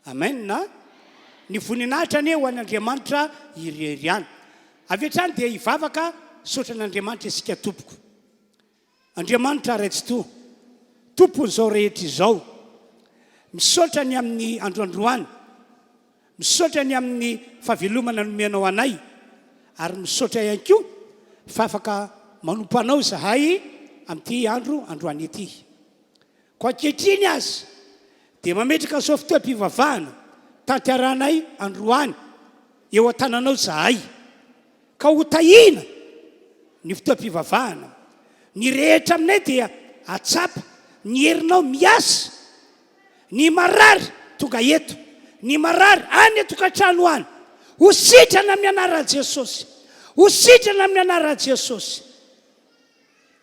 Amen a! Ny voninahitra anie ho an'Andriamanitra irery ihany. Avy hatrany dia hivavaka hisaotra an'Andriamanitra isika tompoko. Andriamanitra Ray Tsitoha, Tompon'izao rehetra izao, misaotra ny amin'ny andro androany, misaotra ny amin'ny fahavelomana nomenao anay, ary misaotra ihany koa fa afaka manompo Anao izahay amin'ity andro androany ity. Koa ankehitriny aza dia mametraka izao fotoam-pivavahana tanterahanay androany eo an-tananao izahay, ka ho tahiana ny fotoam-pivavahana. Ny rehetra aminay dia hahatsapa ny herinao miasa, ny marary tonga eto, ny marary any an-tokantrano any, ho sitrana amin'ny anaran'i Jesosy, ho sitrana amin'ny anaran'i Jesosy.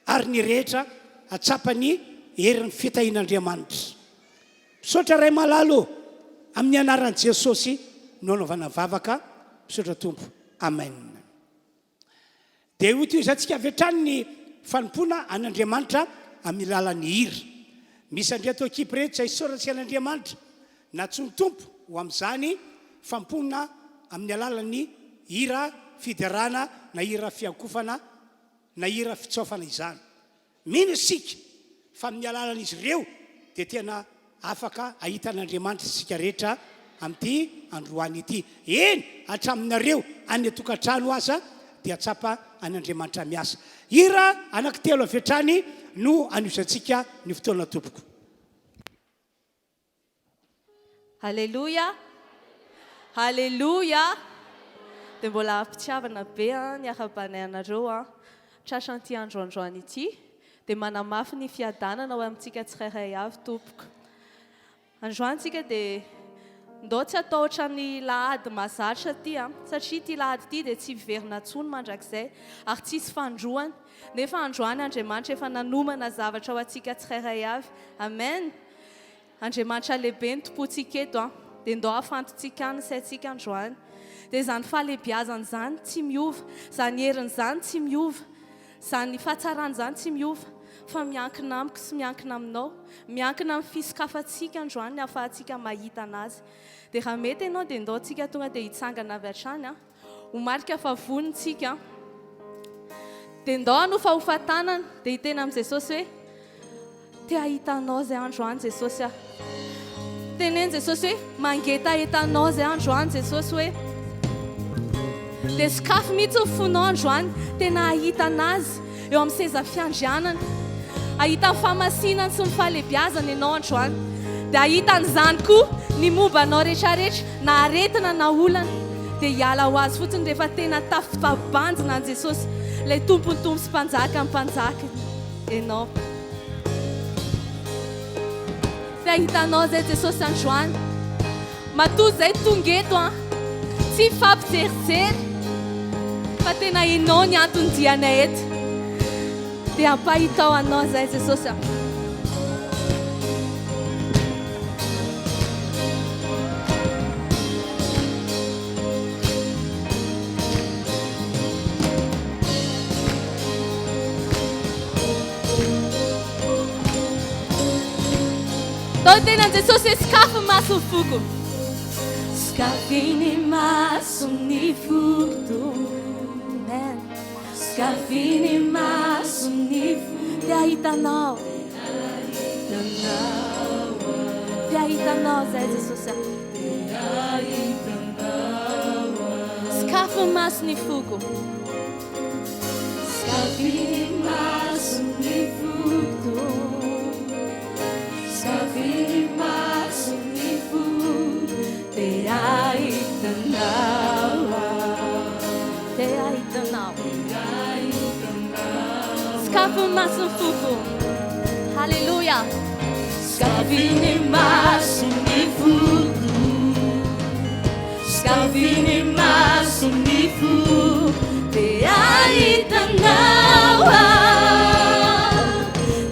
Ary ny rehetra hahatsapa ny herin'ny fitahian'Andriamanitra. Misaotra Ray malala ô! Amin'ny anaran'i Jesosy no anaovana vavaka, misaotra Tompo. Amen. Dia hotohizantsika avy hatrany ny fanompoana an'Andriamanitra amin'ny alalan'ny hira. Misy an'ireto ekipa ireto izay isaorantsika an'Andriamanitra nantsoin'ny Tompo ho amin'izany fanompoana amin'ny alalan'ny hira fiderana na hira fiankofana na hira fitsaofana izany. Mino isika fa amin'ny alalan'izy ireo dia tena afaka hahita an'Andriamanitra isika rehetra amin'ity androany ity. Eny, hatraminareo any an-tokantrano aza dia tsapa an'Andriamanitra miasa. Hira anankitelo avy hatrany no anohizantsika ny fotoana tompoko. Aleloia Aleloia Dia mbola ampitiavana be an ny arahabanay anareo an tratran'ity andro androany ity dia manamafy ny fiadanana ao amintsika tsirairay avy tompoko. Androany tsika dia ndao tsy atao ohatran'ny lahady mahazatra ity an satria ity lahady ity dia tsy hiverina intsony mandrakizay ary tsy hisy fandroana nefa androany Andriamanitra efa nanomana zavatra ho antsika tsirairay avy. Amen. Andriamanitra lehibe no tompontsika eto an! Dia ndao hafantontsika any ny saintsika androany. Dia izany fahalehibiazana izany tsy miova, izany heriny izany tsy miova, izany fahatsarany izany tsy miova, fa miankina amiko sy miankina aminao, miankina amin'ny fisokafantsika androany ny ahafahantsika mahita an'Azy. Dia raha mety ianao dia ndao tsika tonga dia hitsangana avy hatrany an! Ho marika fa vonona tsika. Dia ndao hanofahofa tanana dia hiteny amin'i Jesosy hoe, Te hahita Anao izay androany Jesosy aho. Teneno Jesosy hoe, mangetaheta Anao izay androany Jesosy hoe. Dia sokafy mihitsy ny fonao androany, tena hahita Anazy eo amin'ny seza fiandrianana. Hahita ny fahamasinany sy ny fahalehibiazany ianao androany. Dia hahita an'izany koa ny momba anao rehetrarehetra, na aretina na olana. Dia hiala ho azy fotsiny rehefa tena tafabanjina an'i Jesosy, ilay Tompon'ny tompo sy Mpanjakan'ny mpanjaka ianao. Te hahita anao izay Jesosy androany. Matoa izay tonga eto an, tsy hifampijerijery fa tena ianao ny antony dianay eto. Dia ampahitao anao izay Jesosy a. Tao ny tenan'i Jesosy hoe sokafy ny mason'ny foko. Sokafy ny mason'ny foko. Amen. Sokafy ny mason'ny foko. Te hahita anao. Te hahita anao zay Jesosy. Te hahita anao. Sokafy ny mason'ny foko. Sokafy ny mason'ny foko. Sokafy ny mason'ny foko. Te hahita anao aho. Te hahita anao. Sokafy ny mason'ny foko. Haleloia. Sokafy ny mason'ny foko. Sokafy ny mason'ny foko. Te hahita anao aho.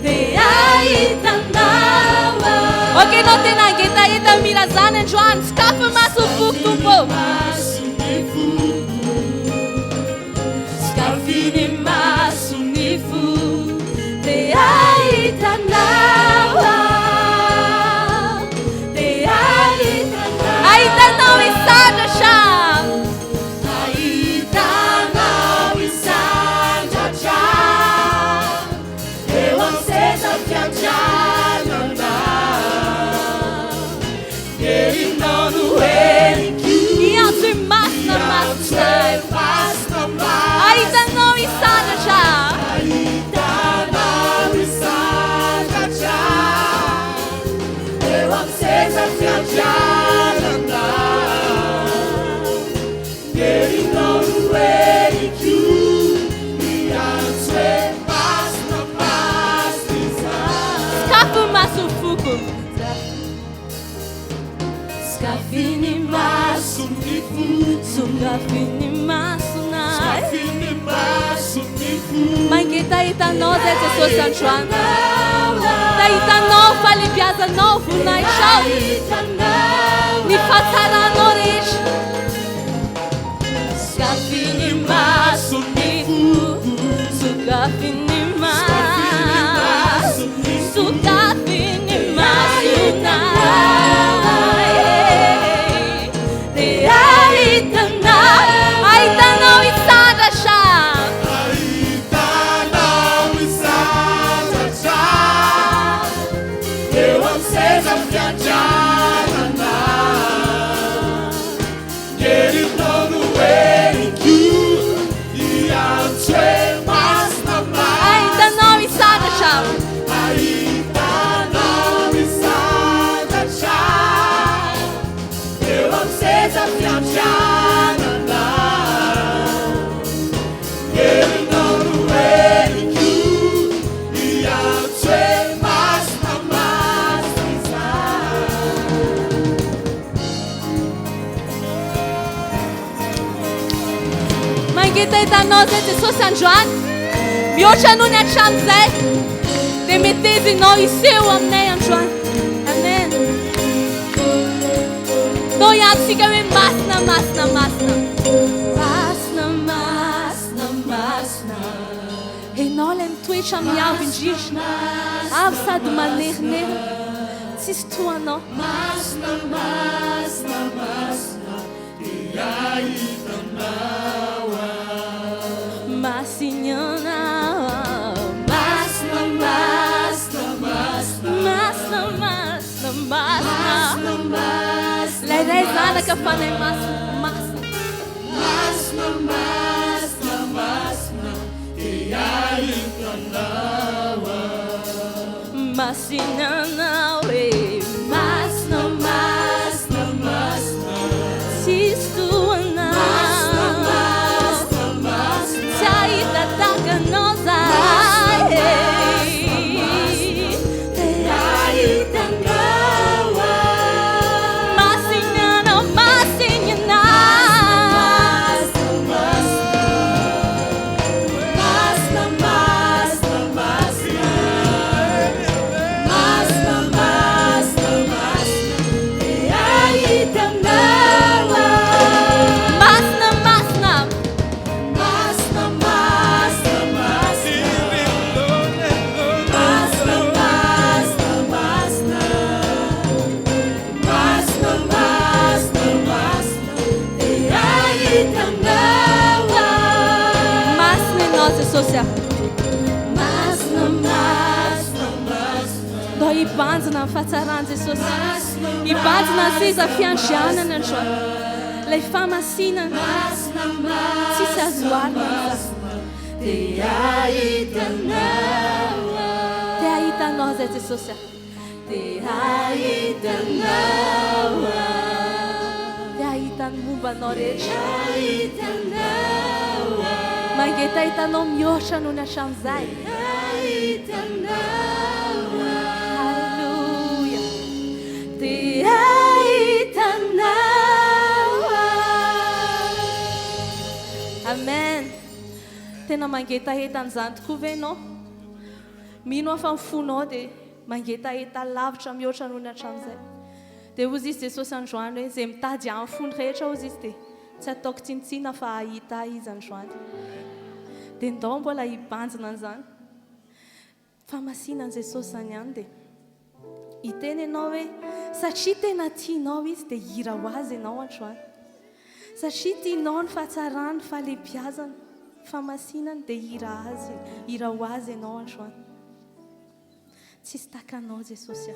Te hahita anao aho. Ok, ianao tena hangetaheta mila zany androany. Sokafy ny mason'ny foko, Tompo. Sokafy ny mason'ny foko. Te hahita anao aho. Te hahita anao. Sokafy ny masonay. Mangetaheta Anao zay Jesosy androany. Te hitanao fahalebiazanao, voninahitrao, ny fahatsaranao rehetra. Sokafy ny mason'ny fo, sokafy ny maso, sokafy ny masonay. Dia ahitanao, ahitanao hisandratra. Ahitanao hisandratra eo amin'ny seza fiandrianana. Ny herinao no heriko, hiantso hoe masina masina. Ahitanao hisandratra. Ahitanao hisandratra eo amin'ny seza fiandrianana. Herinao no heriko, hiantso hoe masina masina izaho. Mangetaheta Anao izay Jesosy androany, mihoatra noho ny hatramin'izay, dia meteza Ianao hiseho aminay androany. Amen. Ndao hiantsika hoe masina, masina, masina. Masina, masina, masina. Ianao ilay mitoetra amin'ny avo indrindra, avo sady manerinerina, tsisy toa Anao. Masina, masina, masina, dia hitanao aho. Masina Ianao. Masina, masina, masina. Masina, masina, masina. Masina, masina, Ilay Ray Zanaka Fanahy Masina, masina. Masina, masina, masina, dia hitanao aho. Masina Ianao e. Masina, masina, masina. Tsisy toa Anao. Masina, masina, masina. Tsy hahita tahaka Anao zahay. Dia hitanao aho. Masina Ianao, masina Ianao. Masina, masina, masina. Masina, masina, masina. Dia hitanao aho. Masina, masina. Masina, masina, masina. Masina, masina, masina. Masina, masina, masina. Dia hitanao aho. Masina Ianao Jesosy a. Masina, masina, masina. Ndao hibanjina ny fahatsaran'i Jesosy. Hibanjina ny seza fiandrianana androany. Ilay fahamasinana. Masina, masina, Tsisy azo oharina amin'izany. Dia hitanao aho. Te hahita Anao izay Jesosy a. Te hahitanao aho. Te hahita ny momba Anao rehetra. Hahitanao aho. Mangetaheta Anao mihoatra noho ny hatramin'izay. Hahitanao aho. Haleloia. Te hahitanao aho. Amen. Tena mangetaheta an'izany tokoa ve ianao? Mino aho fa ny fonao dia mangetaheta lavitra mihoatra noho ny hatramin'izay. Dia hozy izy Jesosy androany hoe izay mitady ahy amin'ny fony rehetra hozy izy dia tsy ataoko tsinontsinona fa hahita ahy izy androany. Dia ndao mbola hibanjina an'izany fahamasinan'i Jesosy izany ihany dia hiteny ianao hoe satria tena tianao izy dia hira ho azy ianao androany. Satria tianao ny fahatsarany, ny fahalehibiazany, ny fahamasinany dia hira azy, hira ho azy ianao androany. Tsisy tahaka anao Jesosy a.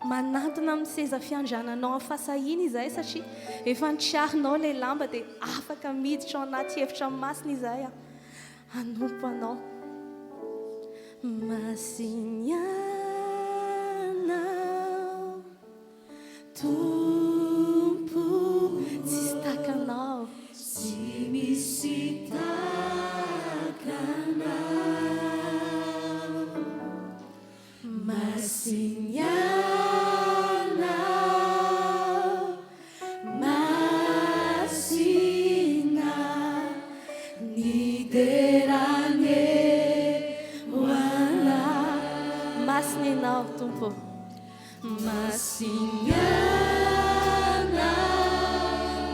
Manantona amin'ny seza fiandriananao amin'ny fahasahiana izahay satria efa nitriarinao ilay lamba dia afaka miditra ao anaty efitra masina izahay hanompo anao. Masina Ianao Tompo, tsisy tahaka anao. Tsy misy tahaka anao. Masina Ianao.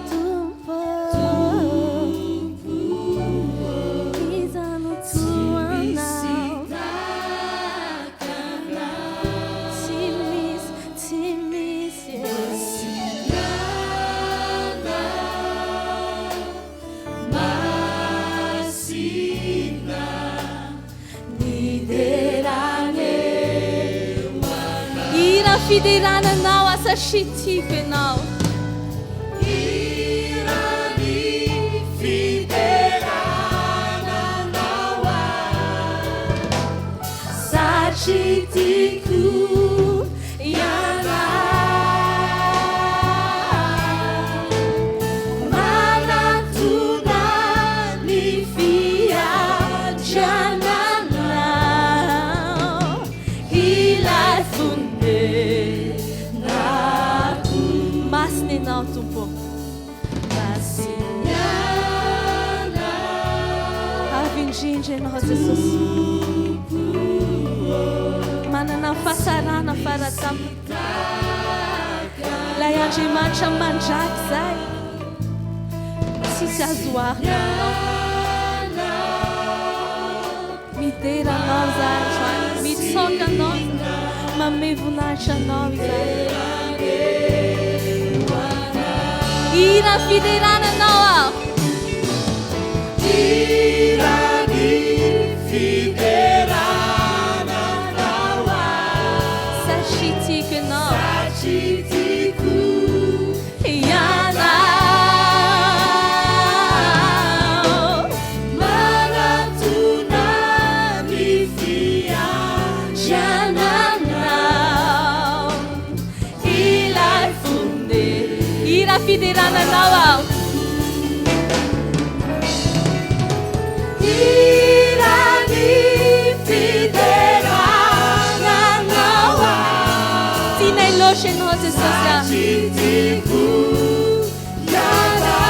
Tompo Iza no toa Anao? Tsy misy, tsy misy e. Hira fiderana Anao asa sy tiako Ianao. Satria tiako Ianao. Manatona ny fiandriananao, ilay fonenako. Masina Ianao, Tompo. Masina Avy indrindra Ianao, Jesosy. Manana fahatsarana faratampony. Ilay Andriamanitra mandrakizay. Tsisy azo oharina aminao. Midera anao izahay androany. Mitsaoka anao izahay. Manome voninahitra anao izahay. Hira fiderana anao aho. Hira ny fiderana anao aho. Satria tiako ianao. Satria tiako Ianao. Manatona ny fiandriananao. Ilay fone. Hira fiderana anao aho. Hira ny fiderana anao aho. Tianay loatra ianao Jesosy ah. Satria tiako ianao.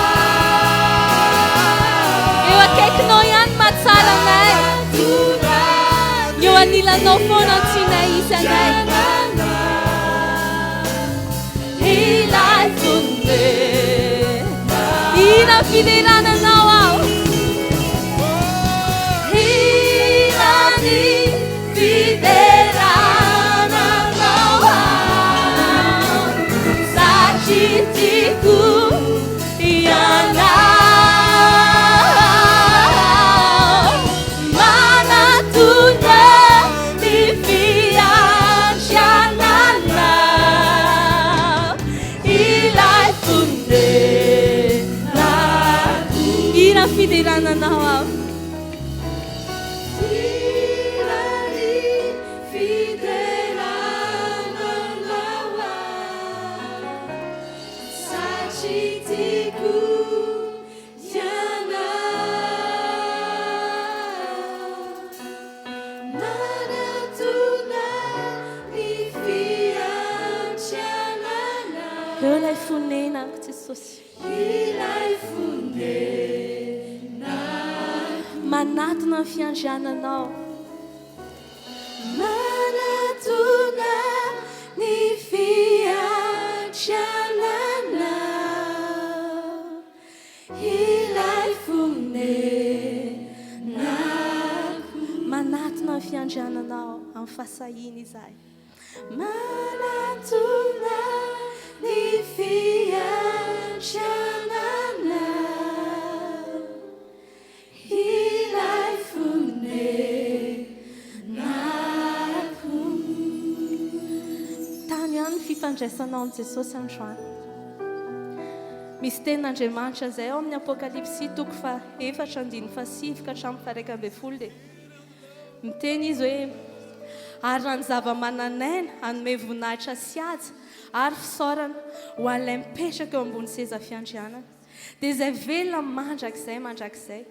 Eo akaikinao ihany mahatsara anay. Manatona ny Eo anilanao foana no tianay hisy anay. Ilay fone. Hira fiderana anao aho. Hira ny fiderana anao aho. Satria tiako ianao. Manatona ny fiandriananao. Ilay fonenako. Hira fiderana anao aho. Hira ny fiderana anao aho. Satria tiako ianao. Manatona ny fiandriananao. Eo ilay fonenako Jesosy. Ilay fonenako. Manatona ny fiandriananao. Manatona ny fiandriananao. Ilay fonenako. Manatona ny fiandriananao amin'ny fahasahiana izahay. Manatona ny fiandriananao. Ilay fonenako. Tany ihany ny fifandraisanao amin'i Jesosy androany. Misy tenin'Andriamanitra izay ao amin'ny Apokalypsy toko faha-4 andininy faha-9 ka hatramin'ny faha-11 dia miteny izy hoe ary raha ny zava-manan'aina hanome voninahitra sy haja ary fisaorana ho an'ilay mipetraka eo ambony seza fiandrianana dia izay velona mandrakizay mandrakizay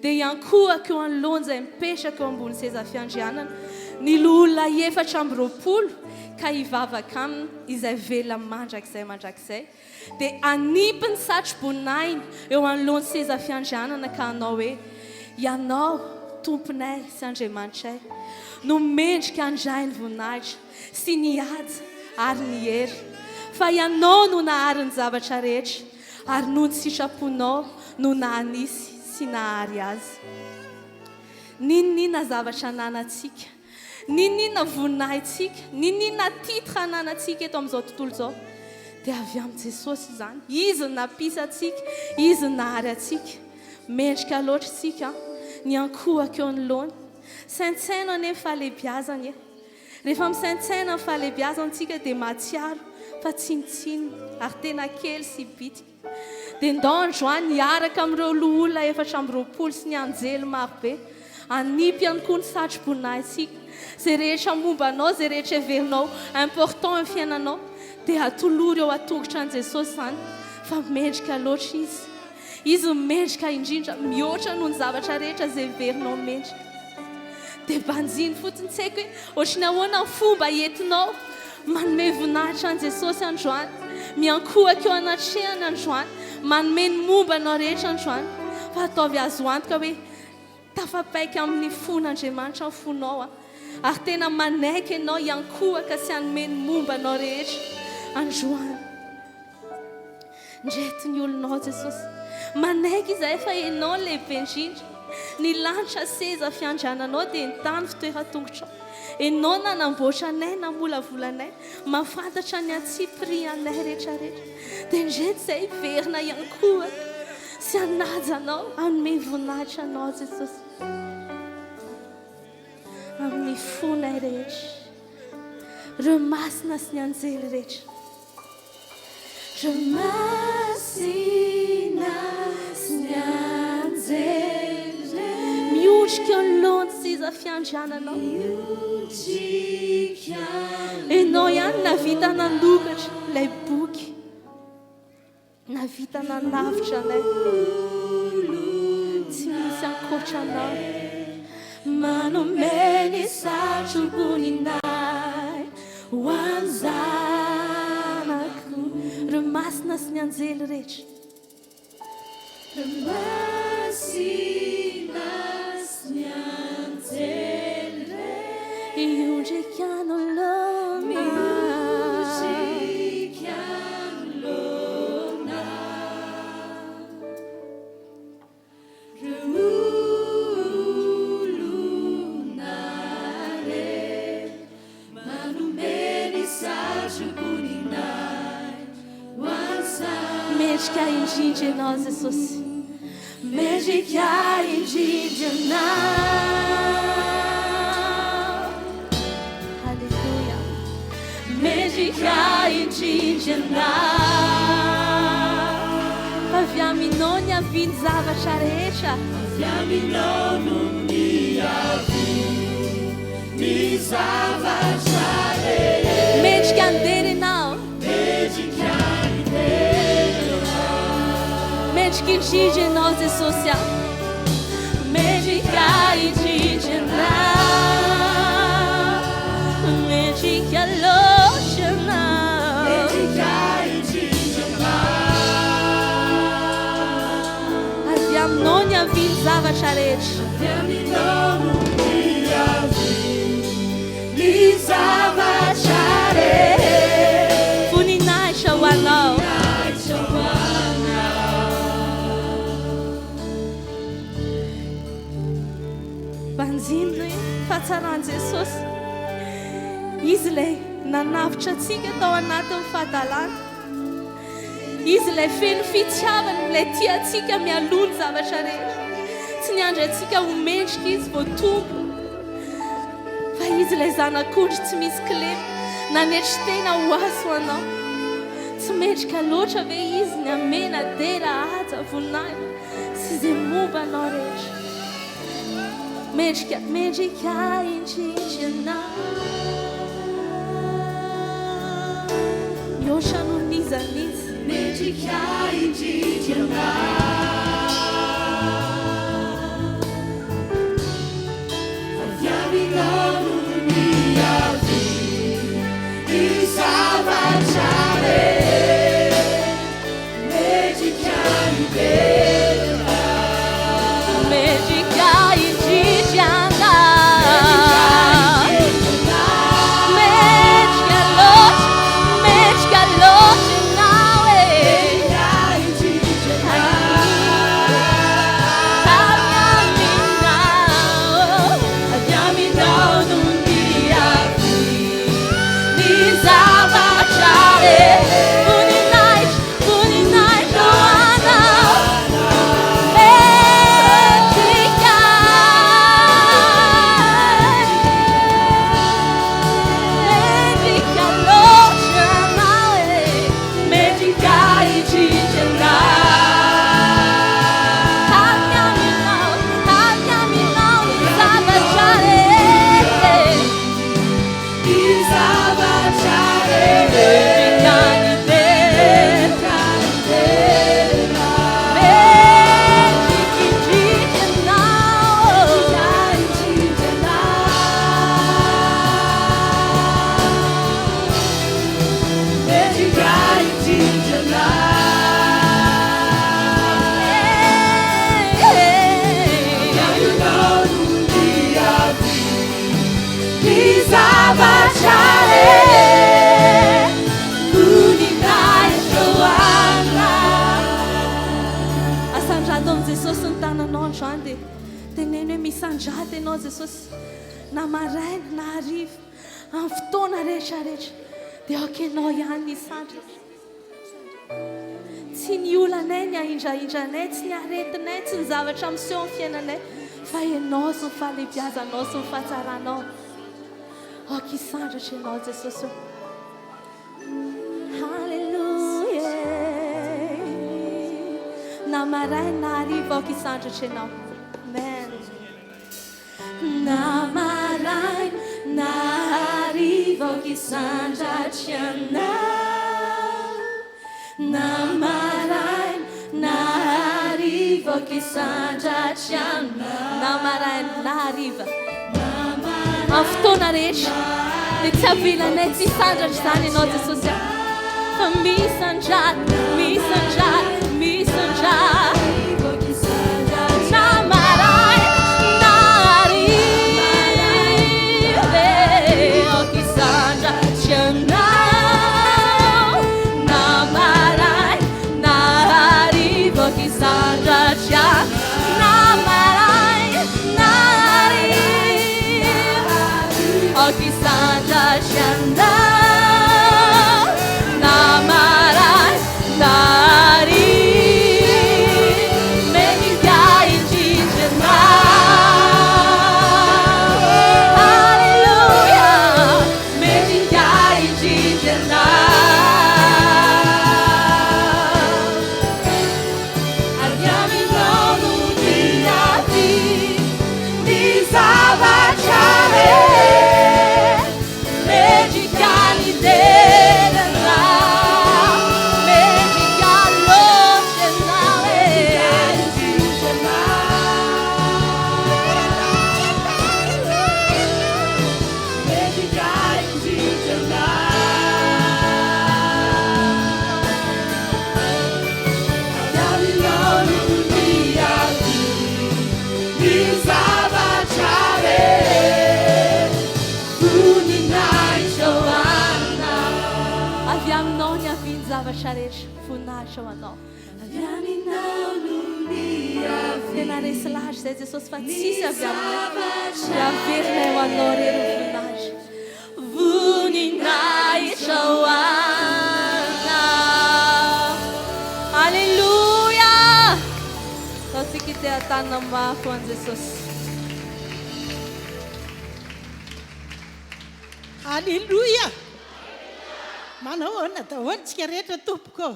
dia hiankohoka eo anoloana izay mipetraka eo ambony seza fiandrianana ny loholona 24 ka hivavaka aminy izay velona mandrakizay mandrakizay dia hanipy ny satroboninahiny eo anoloan'ny seza fiandrianana ka hanao hoe ianao tomponay sy Andriamanitray no mendrika handray ny voninahitra sy ny haja. ary ny hery. Fa Ianao no nahary ny zavatra rehetra, ary noho ny sitraponao no nahanisy sy nahary azy. N'inon'inona zavatra ananantsika, n'inon'inona voninahitsika, n'inon'inona titre ananantsika eto amin'izao tontolo izao, dia avy amin'i Jesosy izany. Izy no nampisy antsika, Izy no nahary antsika. Mendrika loatra isika ny hiankohoka eo anoloany. Saintsaino anie ny fahalehibiazany e! Rehefa misaintsaina ny fahalehibiazany isika dia mahatsiaro fa tsinontsinona ary tena kely sy bitika. Dia ndao androany hiaraka amin'ireo loholona 24 sy ny anjely marobe, hanipy ihany koa ny satroboninahitsika. Izay rehetra momba anao, izay rehetra heverinao important eo amin'ny fiainanao, dia atolory eo an-tongotra an'i Jesosy izany, fa mendrika loatra Izy. Izy no mendrika indrindra, mihoatra noho ny zavatra rehetra izay heverinao mendrika. Dia banjino fotsiny, tsy haiko hoe ohatry ny ahoana ny fomba entinao manome voninahitra an'i Jesosy androany, miankohoka eo anatrehany androany, manome ny momba anao rehetra androany, fa ataovy azo antoka hoe tafapaika amin'ny fon'Andriamanitra ny fonao ary tena manaiky ianao hiankohoka sy hanome ny momba anao rehetra androany. Ndreto ny olonao Jesosy. Manaiky izahay fa Ianao no lehibe indrindra. Ny lanitra seza fiandriananao dia ny tany fitoeran-tongotrao. Ianao nanamboatra anay, namolavola anay, mahafantatra ny antsipirianay rehetra rehetra. Dia ndreto izahay hiverina hiankohoka sy hanaja Anao, hanome voninahitra Anao Jesosy. Amin'ny fonay rehetra. Ireo masina sy ny anjely rehetra. Ireo masina sy ny anjely rehetra. Miondrika eo anoloan'ny seza fiandriananao. Miondrika Ianao ihany nahavita nanokatra ilay boky. Nahavita nanavotra anay. Tsy misy ankoatra anao. Manome ny satroboninay ho an'ny zanako. Ireo masina sy ny anjely rehetra. Ireo masina sy ny anjely rehetra. Hiondrika anoloana. Hiondrika anoloana. Ireo olona rehetra. Manome ny satroboninahitra ho an'ny zanako. Mendrika indrindra Ianao Jesosy. Mendrika indrindra Ianao. Haleloia. Mendrika indrindra Ianao. Fa avy Aminao niavian'ny zavatra rehetra. Avy Aminao no niaviany. Ny zavatra rehetra. Mendrika ny dera ianao. Mendrika ny dera ianao. Mendrika indrindra ianao Jesosy a. Mendrika indrindra ianao. Mendrika loatra ianao. Mendrika indrindra ianao. Avy aminao niavian'ny zavatra rehetra. Avy aminao no niavian'ny zavatra rehetra. Voninahitra ho Anao. Voninahitra ho Anao. Banjino ny fahatsaran'i Jesosy. Izy ilay nanavotra antsika tao anatin'ny fahadalana. Izy ilay feno fitiavana, ilay tia antsika mialoha ny zavatra rehetra. Tsy niandry antsika ho mendrika Izy vao tonga. Fa Izy ilay Zanak'ondry tsy misy kilema, nanetry tena ho ahy sy ho anao. Tsy mendrika loatra ve Izy ny hamena, dera, haja, voninahitra sy izay momba anao rehetra? Mendrika, mendrika indrindra Ianao. Mihoatra noho n'iza n'iza. Mendrika indrindra Ianao. Avy Aminao no niavian'ny zavatra rehetra. Mendrika ny dera. Mendrika indrindra Ianao. Mendrika loatra. zavatra rehetra voninahitra ho Anao. Asandrato amin'i Jesosy ny tananao androany dia teneno hoe misandrata ianao Jesosy na maraina na hariva amin'ny fotoana rehetra rehetra dia aoka ianao ihany ny hisandratra. Tsy ny olanay ny ahindrahindranay, tsy ny aretinay, tsy ny zavatra miseho amin'ny fiainanay, fa Ianao sy ny fahalehibiazanao sy ny fahatsaranao. Aoka hisandratra Ianao Jesosy ô. Haleloia. Na maraina na hariva aoka hisandratra Ianao. Amen. Na maraina na hariva aoka hisandratra Ianao Na maraina na hariva aoka hisandratra Ianao Na maraina na hariva Amin'ny fotoana rehetra dia tsy avelanay tsy hisandratra izany Ianao Jesosy a Fa misandratra, misandratra, misandratra Na maraina na hariva e, aoka hisandratra Ianao. Na maraina na hariva, aoka hisandratra. Na maraina na hariva, aoka hisandratra Ianao. Na maraina na hariva, mendrika indrindra Ianao. Haleloia, mendrika indrindra Ianao. Avy aminao no niavian'ny zavatra rehetra. Mendrika ny derana, mendrika loatra Ianao e. Avy aminao niavian'ny zavatra rehetra, voninahitra ho anao. Tena resy lahatra izay Jesosy fa tsisy avy aminay. Dia averinay ho anao irery ny voninahitra. Voninahitra ho anao. Aleloia! Ataontsika hiteha-tanana mafy ho an'i Jesosy. Aleloia! Manao ahoana daholo tsika rehetra tompoko ô?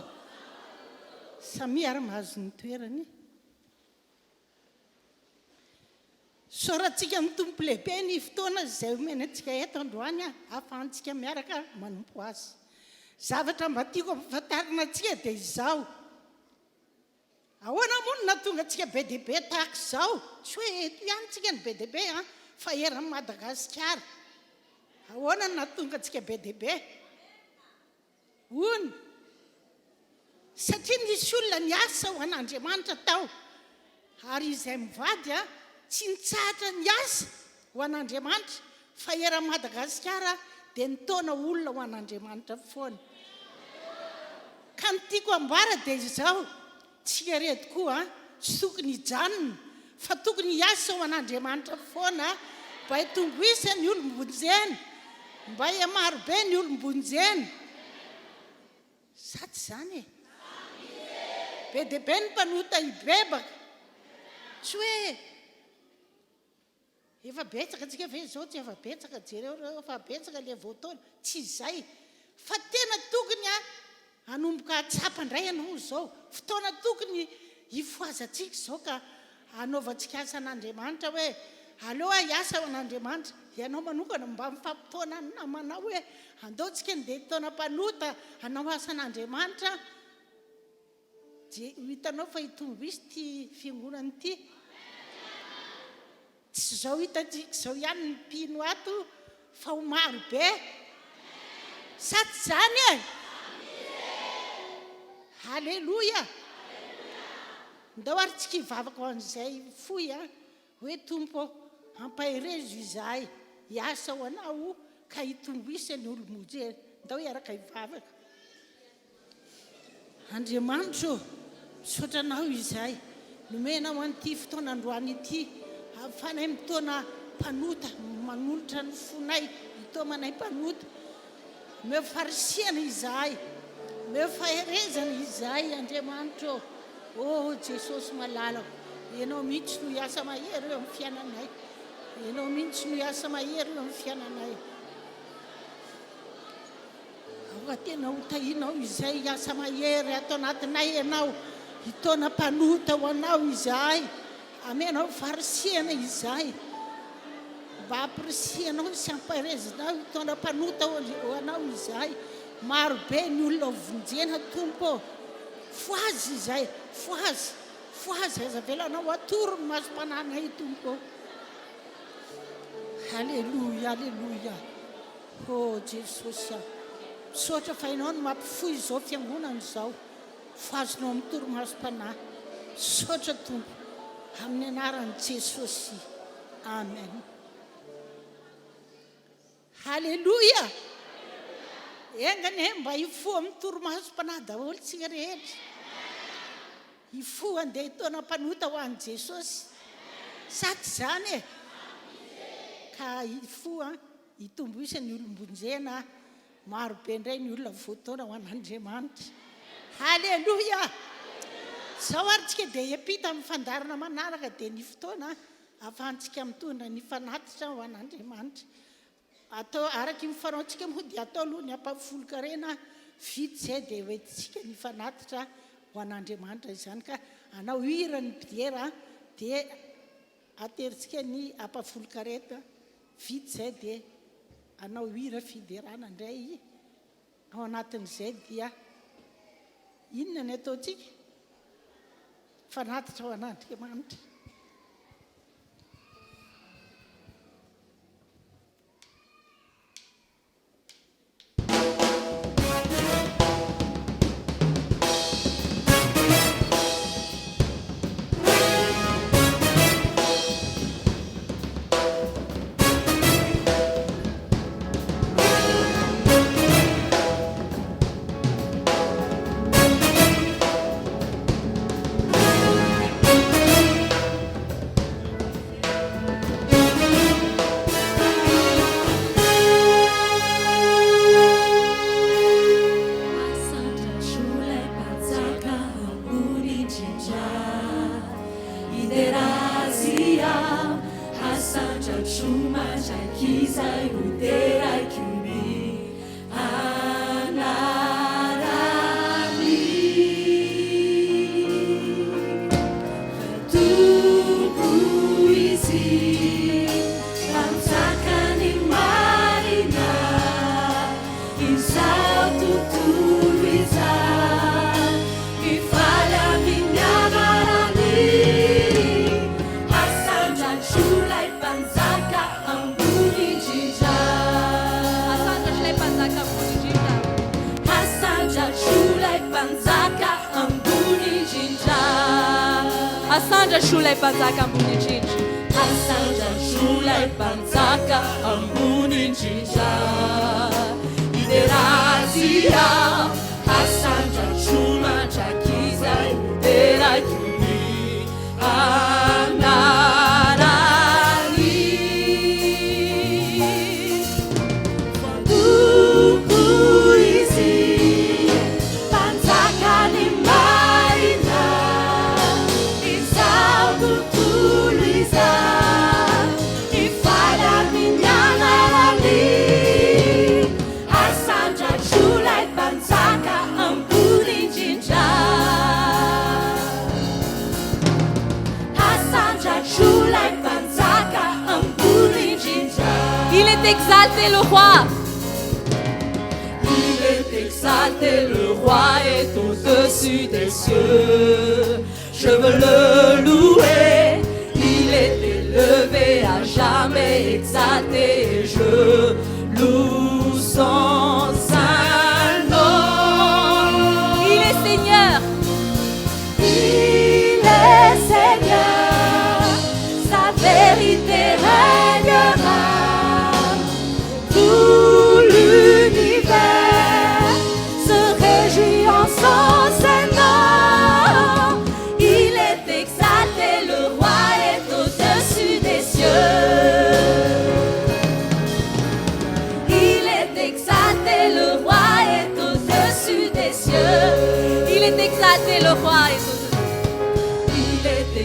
Samia ary mahazo ny toerany. Isaorantsika ny Tompo lehibe ny fotoana izay omeny antsika eto androany ahafahantsika miaraka manompo Azy. Zavatra mba tiako ampahafantarina antsika dia izao, ahoana moa no nahatonga antsika be dia be tahaka izao? Tsy hoe eto ihany tsika no be dia be an, fa eran'i Madagasikara. Ahoana no nahatonga antsika be dia be? Hono, satria nisy olona niasa ho an'Andriamanitra tao, ary izay mivady tsy nitsahatra niasa ho an'Andriamanitra, fa eran'i Madagasikara dia nitaona olona ho an'Andriamanitra foana. Ka ny tiako ambara dia izao, tsika ireto koa tsy tokony hijanona fa tokony hiasa ho an'Andriamanitra foana mba hitombo isa ny olom-bonjena, mba hihamaro be ny olom-bonjena. Sa tsy izany e? Be dia be ny mpanota hibebaka. Tsy hoe. Efa betsaka tsika ve zao tsy efa betsaka jereo reo efa betsaka le vao taona tsy izay fa tena tokony a hanomboka hahatsapa ndray ianao zao fotoana tokony hifohazantsika izao ka hanaovantsika asa an'Andriamanitra hoe aleo aho hiasa ho an'Andriamanitra ianao manokana mba mifampitaona ny namanao hoe andao tsika ndeha hitaona mpanota hanao asa an'Andriamanitra Dia ho hitanao fa hitombo isa ity fiangonana ity. Tsy izao hitantsika izao ihany ny mpino ato fa ho maro be. Sa tsy izany e? Haleloia! Ndao ary tsika hivavaka ho an'izay fohy an! Hoe Tompo ô, ampaherezo izahay hiasa ho Anao. Ka hitombo isa ny olo-monjena. Ndao hiaraka hivavaka. Andriamanitra ô, misaotra Anao izahay nomenao an'ity fotoana androany ity ahafahanay mitaona mpanota, manolotra ny fonay hitaomanay mpanota. Omeo farisihana izahay, omeo faherezana izahay Andriamanitra ô. Ô Jesosy malalako, Ianao mihitsy no hiasa mahery eo amin'ny fiainanay. Ianao mihitsy no hiasa mahery eo amin'ny fiainanay. Aoka tena ho tahianao izay hiasa mahery ato anatinay Ianao. Hitaona mpanota ho Anao izahay. Amenao farisihana izahay. Mba hampirisihanao sy hampaherezinao hitaona mpanota ho Anao izahay. Maro be ny olona ho vonjena Tompo ô. Fohazy izahay, fohazy, fohazy, aza avelanao atoro ny masom-panahinay Tompo ô. Aleloia, aleloia. Oh Jesosy a! Misaotra fa Ianao no mampifoha izao fiangonana izao. Fohazinao amin'ny torimasom-panahy. Misaotra Tompo. Amin'ny anaran'i Jesosy. Amen. Haleloia! Enga anie mba hifoha amin'ny torimasom-panahy daholo isika rehetra. Hifoha handeha hitaona mpanota ho an'i Jesosy. Sa tsy izany e? Ka hifoha hitombo isa ny olom-bonjena, maro be indray ny olona voataona ho an'Andriamanitra. Haleloia! Izao ary tsika dia hiampita amin'ny fandaharana manaraka dia ny fotoana ahafahantsika mitondra ny fanatitra ho an'Andriamanitra. Atao araky ny fanaontsika moa dia atao aloha ny ampahafolon-karena, vita izay dia hoentintsika ny fanatitra ho an'Andriamanitra izany ka hanao hira ny mpidera dia aterintsika ny ampahafolon-karena, vita izay dia hanao hira fiderana indray, ao anatin'izay dia inona ny ataontsika? Fanatitra ho an'Andriamanitra. Il est exalté le roi. Il est exalté le roi est au-dessus des cieux. Je veux le louer. Il est élevé à jamais exalté. Et je loue son saint nom. Il est Seigneur. Il est Seigneur. Sa vérité régnera. Tout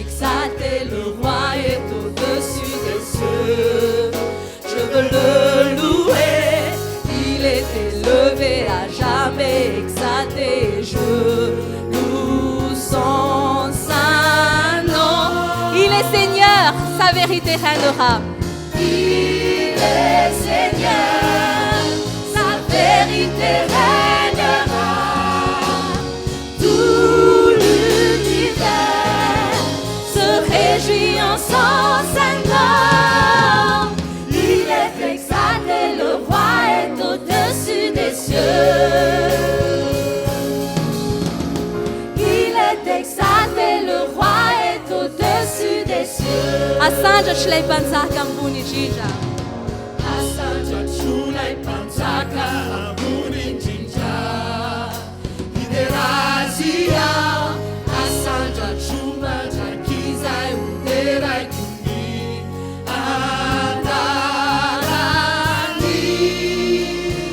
exalté, le roi est au-dessus des cieux. Je veux le louer, il est élevé à jamais exalté. Je loue son saint nom. Il est Seigneur, sa vérité règnera. Il est Seigneur, sa vérité règnera. Tout l'univers se réjouit en son saint nom. Il est exalté, le roi est au-dessus des cieux. Il est exalté, le roi est au-dessus des cieux. Asandratra ilay mpanjaka ambony indrindra. Asandratro ilay mpanjaka ambony indrindra. Hidera azy aho, asandratro mandrakizay ho deraiko ny anarany.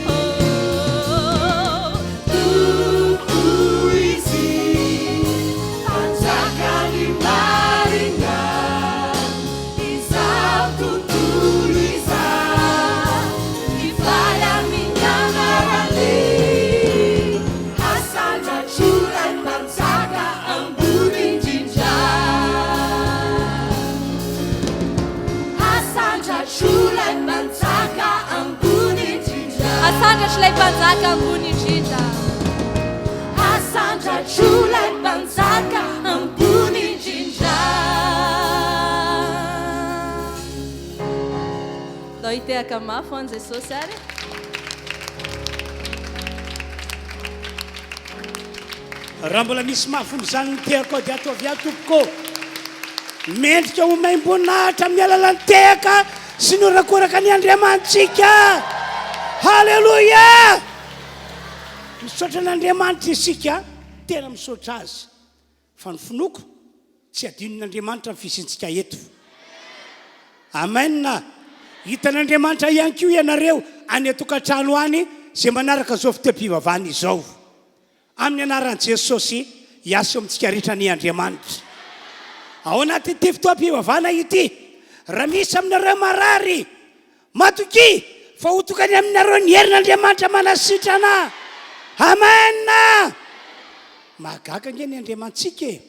Oh, Tompo izy, mpanjakan'ny marina, izao tontolo izao, mifaly amin'ny anarany. Asandratro ilay mpanjaka ambony indrindra. Asandratro ilay mpanjaka ambony indrindra. Asandratra ilay mpanjaka ambony indrindra. Asandratro ilay mpanjaka ambony indrindra. Ndao hitehaka mafy ho an'i Jesosy ary. Raha mbola misy mafy izany ny tehaka ao dia ataovy ahy tompoko. Mendrika ho maim-boninahitra amin'ny alalan'ny tehaka sy ny horakoraka ny Andriamanitsika. Haleloia! Misaotra an'Andriamanitra isika, tena misaotra Azy. Fa ny finoako, tsy adinon'Andriamanitra ny fisiantsika eto. Amen! Hitan'Andriamanitra ihany koa ianareo any an-tokantrano any izay manaraka izao fotoam-pivavahana izao. Amin'ny anaran'i Jesosy, hiasa eo amintsika rehetra anie Andriamanitra. Ao anatin'ity fotoam-pivavahana ity, raha misy aminareo marary, matokia fa ho tonga any aminareo ny herin'Andriamanitra manasitrana. Amen! Mahagaga ange ny Andriamanitsika e!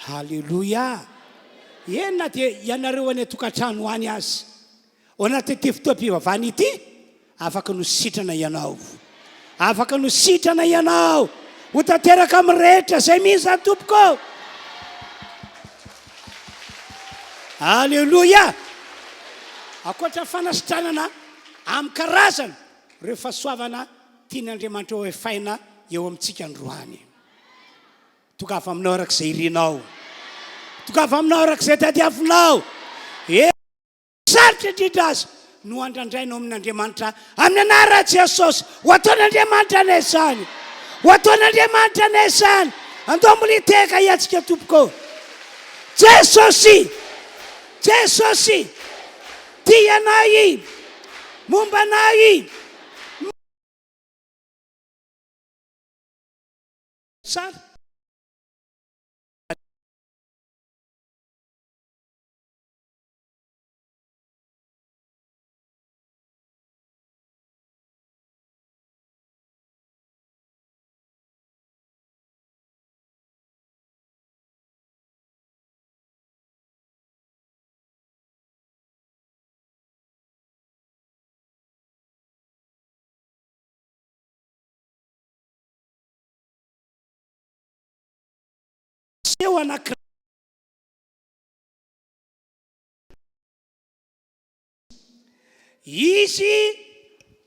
Haleloia! Eny na dia ianareo any an-tokantrano any aza. Ao anatin'ity fotoam-pivavahana ity, afaka no sitrana ianao. Afaka no sitrana ianao. Ho tanteraka amin'ny rehetra izay mino izany tompoko. Aleloia! Ankoatra ny fanasitranana amin'ny karazana ireo fahasoavana tian'Andriamanitra ho efaina eo amintsika androany. Tongava aminao araka izay irinao. Tongava aminao araka izay tadiavinao. Sarotra indrindra aza no andrandraina ao amin'Andriamanitra amin'ny anaran'i Jesosy. Ho ataon'Andriamanitra anie izany. Ho ataon'Andriamanitra anie izany. Andao mbola hitehaka hiantsika tompoko. Jesosy! Jesosy! Tia anay! Momba anay! Tsara. Seho anankiray. Izy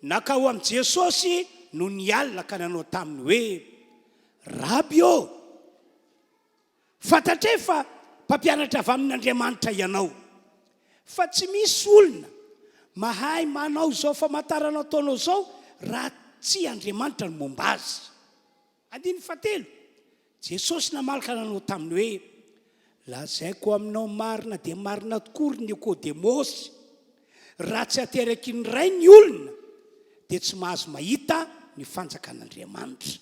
nankao amin'i Jesosy nony alina ka nanao taminy hoe, Raby ô, fantatray fa mpampianatra avy amin'Andriamanitra ianao, fa tsy misy olona mahay manao izao famantarana ataonao izao raha tsy Andriamanitra no momba azy. Andininy fahatelo, Jesosy namaly ka nanao taminy hoe, Lazaiko aminao marina dia marina tokoa, ry Nikodemosy, raha tsy ateraky ny Ray ny olona, dia tsy mahazo mahita ny fanjakan'Andriamanitra.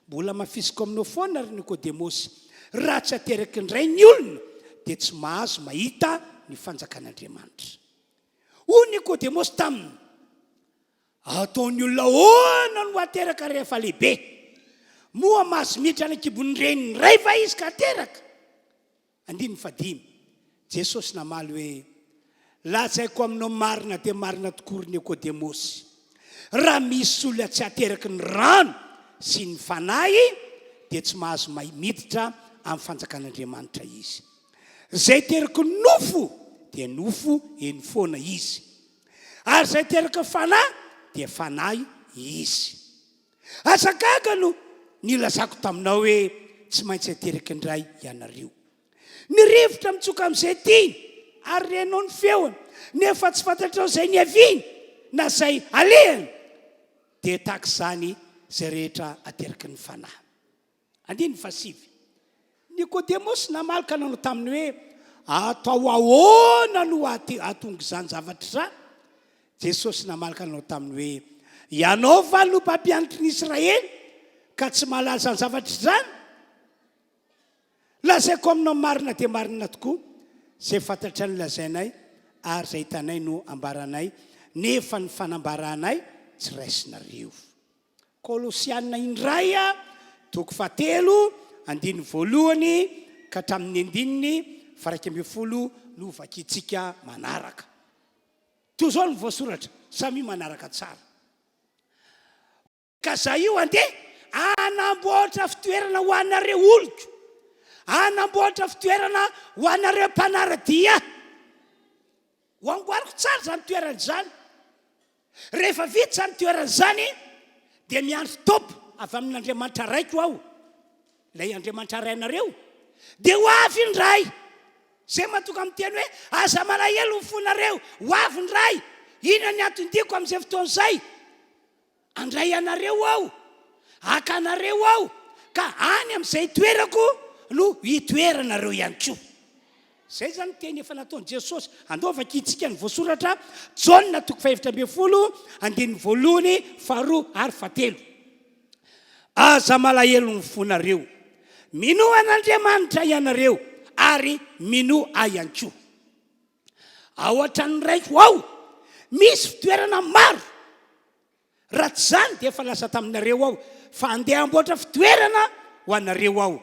Mbola hamafisiko aminao foana, ry Nikodemosy, Raha tsy ateraky ny Ray ny olona, dia tsy mahazo mahita ny fanjakan'Andriamanitra. Hoy Nikodemosy taminy, Ataon'ny olona ahoana no hateraka rehefa lehibe? Moa mahazo miditra any an-kibon'ny reniny indray va izy ka hateraka? Andininy fahadimy. Jesosy namaly hoe, Lazaiko aminao marina dia marina tokoa ry Nikodemosy, raha misy olona tsy ateraky ny rano sy ny Fanahy dia tsy mahazo miditra amin'ny fanjakan'Andriamanitra izy. Izay teraky ny nofo dia nofo eny foana izy, ary izay teraky ny Fanahy dia fanahy izy. Aza gaga no nilazako taminao hoe tsy maintsy ateraka indray ianareo. Ny rivotra mitsoka amin'izay tiany ary renao ny feony, nefa tsy fantatrao izay niaviany na izay alehany, dia tahaka izany izay rehetra ateraky ny Fanahy. Andininy fahasivy. Nikodemosy namaly ka nanao taminy hoe, Atao ahoana no hahatonga izany zavatra izany? Jesosy namaly ka nanao taminy hoe, Ianao va no mpampianatry ny Israely ka tsy mahalala izany zavatra izany? Lazaiko aminao marina dia marina tokoa, izay fantatray no lazainay, ary izay hitanay no ambaranay, nefa ny fanambaranay tsy raisinareo. Kolosiana indray, toko fahatelo, andininy voalohany ka hatramin'ny andininy faha-11 no hovakintsika manaraka. Toy izao no voasoratra, samia manaraka tsara. Ka za io andeha hanamboatra fitoerana ho anareo oloko, hanamboatra fitoerana ho anareo mpanara-dia ahy. Ho amboariko tsara izany toerana izany. Rehefa vita izany toerana izany, dia miandry top avy amin'Andriamanitra Raiko aho, ilay Andriamanitra Rainareo, dia ho avy indray. Izay mahatonga miteny hoe, aza malahelo ny fonareo, ho avy indray. Inona ny anton-diako amin'izay fotoana izay? Handray anareo aho, haka anareo aho, ka any amin'izay itoerako no hitoeranareo ihany koa. Izay izany ny teny efa nataon'i Jesosy. Andao vakintsika ny voasoratra, Jaona toko fahefatra ambinifolo, andininy voalohany, faharoa ary fahatelo. Aza malahelo ny fonareo. Minoa an'Andriamanitra ianareo, ary minoa ahy ihany koa. Ao an-tranon'ny Raiko ao misy fitoerana maro. Raha tsy izany dia efa lasa taminareo aho, fa handeha hamboatra fitoerana ho anareo aho.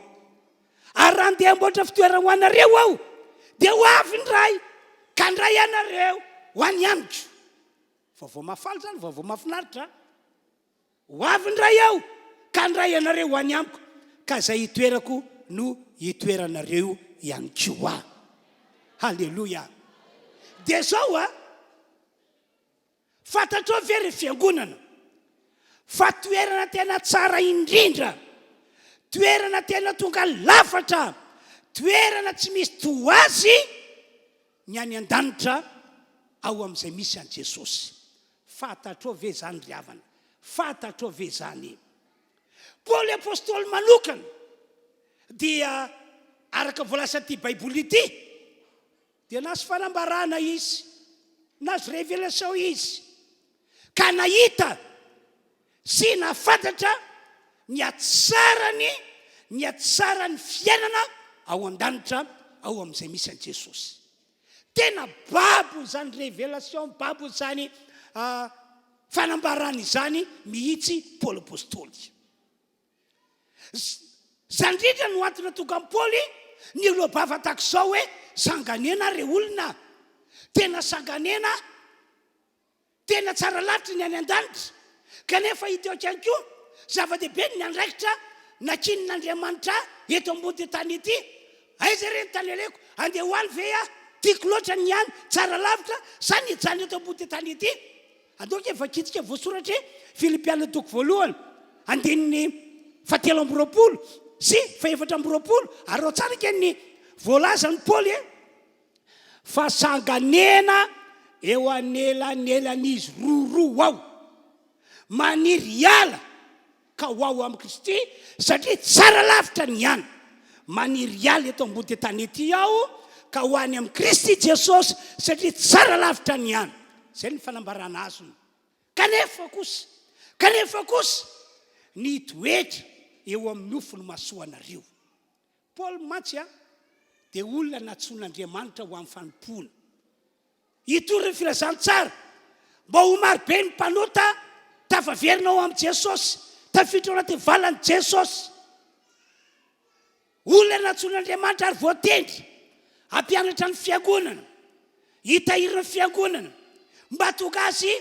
Ary raha handeha hamboatra fitoerana ho anareo aho, dia ho avy ny Ray, ka handray anareo ho any amiko. Vaovao mahafaly izany, vaovao mahafinaritra. Ho avy indray aho ka handray anareo ho any amiko, ka izay itoerako no hitoeranareo ihany koa. Haleloia! Dia izao a, fantatrao ve ry fiangonana fa toerana tena tsara indrindra, toerana tena tonga lafatra, toerana tsy misy toa azy ny any an-danitra ao amin'izay misy an'i Jesosy. Fantatrao ve izany ry havana? Fantatrao ve izany? Paoly Apostoly manokana dia araka ny voalazan'ity Baiboly ity dia nahazo fanambarana izy, nahazo révélation izy, ka nahita sy nahafantatra ny hatsarany, ny hatsaran'ny fiainana ao an-danitra ao amin'izay misy an'i Jesosy. Tena babo izany révélation, babo izany fanambarana izany mihitsy Paoly Apostoly. Izany indrindra no antony nahatonga an'i Paoly niloa-bava tahaka izao hoe, Sanganena re olona, tena sanganena. Tena tsara lavitra ny any an-danitra, kanefa hita eo ihany koa, zava-dehibe ny andraikitra nankinin'Andriamanitra ahy eto ambony tany ety. Aiza re ny tany alehako? Andeha ho any ve aho? Tiako loatra ny any, tsara lavitra, sa ny hijanona eto ambony tany ety? Andao ange vakintsika voasoratra e, Filipiana toko voalohany, andininy fahatelo amby 20 sy fahefatra amby 20, ary ao tsara ange ny voalazan'i Paoly e. Fa sanganehana eo anelanelan'izy roroa ao. Maniry hiala ka ho ao amin'i Kristy satria tsara lavitra ny any. Maniry hiala eto ambody tany ety aho ka ho any amin'i Kristy Jesosy satria tsara lavitra ny any. Izay ny fanambarana azony. Kanefa kosa, kanefa kosa, ny hitoetra eo amin'ny nofo no mahasoa anareo. Paoly mantsy dia olona nantsoin'Andriamanitra ho amin'ny fanompoana. Hitory ny filazantsara mba ho marobe ny mpanota tafaverina ao amin'i Jesosy, tafiditra ao anatin'ny valan'i Jesosy. Olona nantsoin'Andriamanitra ary voatendry hampianatra ny fiangonana, hitahiry ny fiangonana, mba hahatonga azy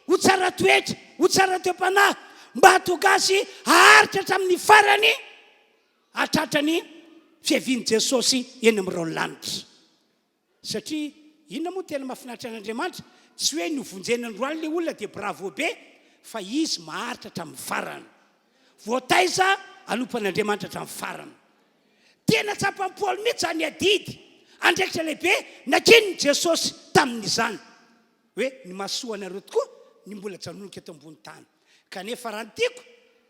ho tsara toetra, ho tsara toe-panahy, mba hahatonga azy haharitra hatramin'ny farany, hahatratra ny fiavian'i Jesosy eny amin'ny rahon'ny lanitra. Satria inona moa no tena mahafinaritra an'Andriamanitra? Tsy hoe novonjena androany ilay olona dia bravo be fa izy maharitra hatramin'ny farany. Voataiza hanompo an'Andriamanitra hatramin'ny farany. Tena tsapan'i Paoly mihitsy izany adidy, andraikitra lehibe nankinin'i Jesosy tamin'izany. Hoe ny mahasoa anareo tokoa ny mbola janoniko eto ambony tany. Kanefa raha ny tiako,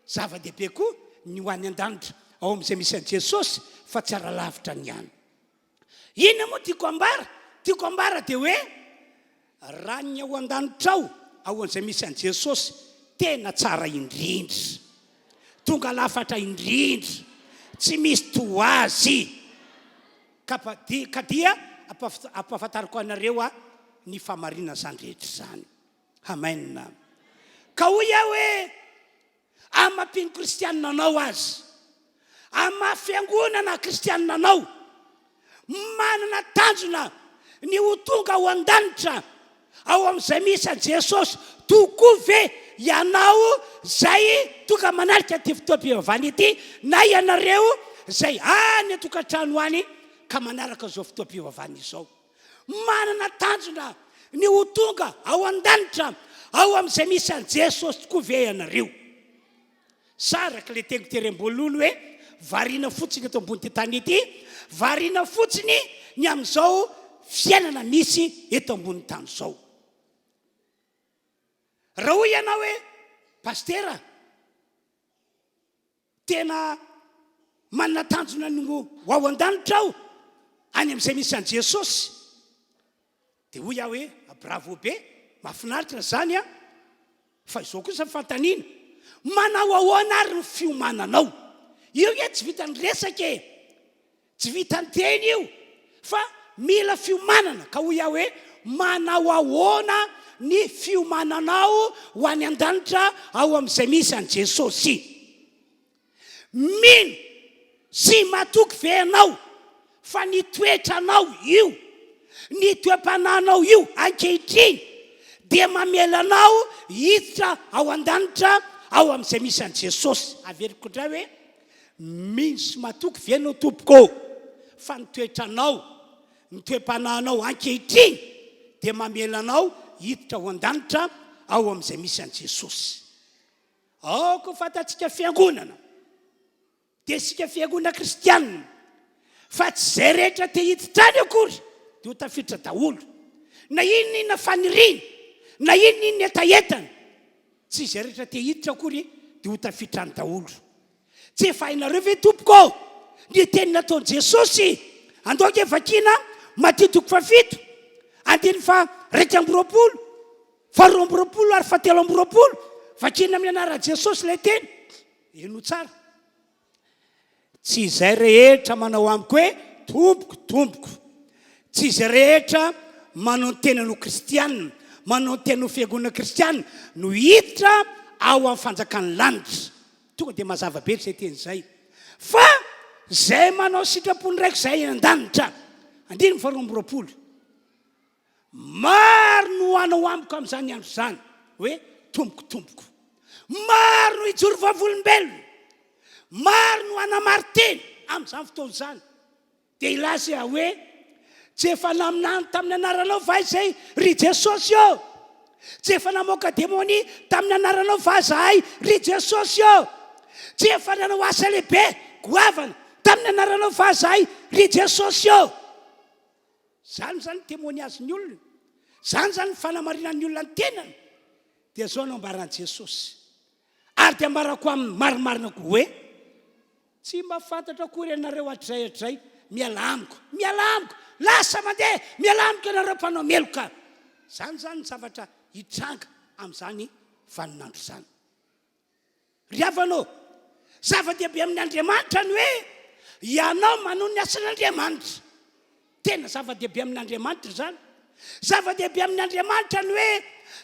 zava-dehibe koa ny ho any an-danitra, ao amin'izay misy an'i Jesosy fa tsy ara-lavitra ny any. Inona moa tiako ambara? Tiako ambara dia hoe raha ny ao an-danitra ao, ao an'izay misy an'i Jesosy, tena tsara indrindra. Tonga lafatra indrindra. Tsy misy toa azy. Ka ka dia ampahafantariko anareo aho ny fahamarinan'izany rehetra izany. Amen. Ka hoy aho hoe Amin'ny maha mpino kristianina anao aza, amin'ny maha fiangonana kristianina anao, manana tanjona ny ho tonga ao an-danitra, ao amin'izay misy an'i Jesosy tokoa ve ianao izay tonga manatrika ity fotoam-pivavahana ity, na ianareo izay any an-tokantrano any ka manaraka izao fotoam-pivavahana izao? Manana tanjona ny ho tonga ao an-danitra, ao amin'izay misy an'i Jesosy tokoa ve ianareo? Sa araka ilay teniko tery am-boalohany hoe variana fotsiny eto ambonin'ity tany ity, variana fotsiny ny amin'izao fiainana misy eto ambonin'ny tany izao? Raha hoy ianao hoe, Pasitera, Tena manana tanjona ny ho ao an-danitra aho, any amin'izay misy an'i Jesosy. Dia hoy aho hoe, bravo be, mahafinaritra izany an! Fa izao kosa ny fanontaniana, manao ahoana ary ny fiomananao? Io nge tsy vitan'ny resaka e! Tsy vitan'ny teny io fa mila fiomanana, ka hoy aho hoe, manao ahoana ny fiomananao ho any an-danitra ao amin'izay misy an'i Jesosy? Mino sy matoky ve ianao fa ny toetranao io, ny toe-panahinao io ankehitriny dia mamela anao hiditra ao an-danitra ao amin'izay misy an'i Jesosy? Averiko indray hoe, Mino sy matoky ve ianao tompoko ô fa ny toetranao, ny toe-panahinao ankehitriny dia mamela anao hiditra ao an-danitra ao amin'izay misy an'i Jesosy. Aoka ho fantatsika fiangonana, dia isika fiangonana kristianina, fa tsy izay rehetra te hiditra any akory dia ho tafiditra daholo. Na inona inona faniriany, na inona inona hetahetany, tsy izay rehetra te hiditra akory dia ho tafiditra any daholo. Tsy efa hainareo ve tompoko ô ny teny nataon'i Jesosy? Andao ange vakiana Matio toko fahafito, andininy faha-21, faha-22 ary faha-23. Vakiana amin'ny anaran'i Jesosy ilay teny. Henoy tsara. Tsy izay rehetra manao amiko hoe, Tompoko, Tompoko. Tsy izay rehetra manao ny tenany ho kristiana, manao ny tenany ho fiangonana kristiana no hiditra ao amin'ny fanjakan'ny lanitra. Tonga dia mazava be izay teny izay. Fa izay manao sitrapon'ny Raiko izay any an-danitra. Andininy faharoa amby roapolo. Maro no hanao amiko amin'izany andro izany hoe, Tompoko, Tompoko. Maro no hijoro vavolombelona. Maro no hanamari-teny amin'izany fotoana izany. Dia hilaza aho hoe, Tsy efa naminany tamin'ny anaranao va izay, ry Jesosy ô? Tsy efa namoaka demonia tamin'ny anaranao va izahay, ry Jesosy ô? Tsy efa nanao asa lehibe goavana tamin'ny anaranao va izahay, ry Jesosy ô? Izany izany ny témoignage-n'ny olona. Izany izany ny fanamarinan'ny olona ny tenany. Dia izao no ambaran'i Jesosy. Ary dia ambarako aminy marimarina koa hoe, Tsy mba fantatro akory ianareo hatrizay hatrizay, mialà amiko, mialà amiko, lasa mandeha, mialà amiko ianareo mpanao meloka. Izany izany ny zavatra hitranga amin'izany vaninandro izany. Ry havana ô, zava-dehibe amin'Andriamanitra ny hoe ianao manao ny asan'Andriamanitra. Tena zava-dehibe amin'Andriamanitra izany. Zava-dehibe amin'Andriamanitra ny hoe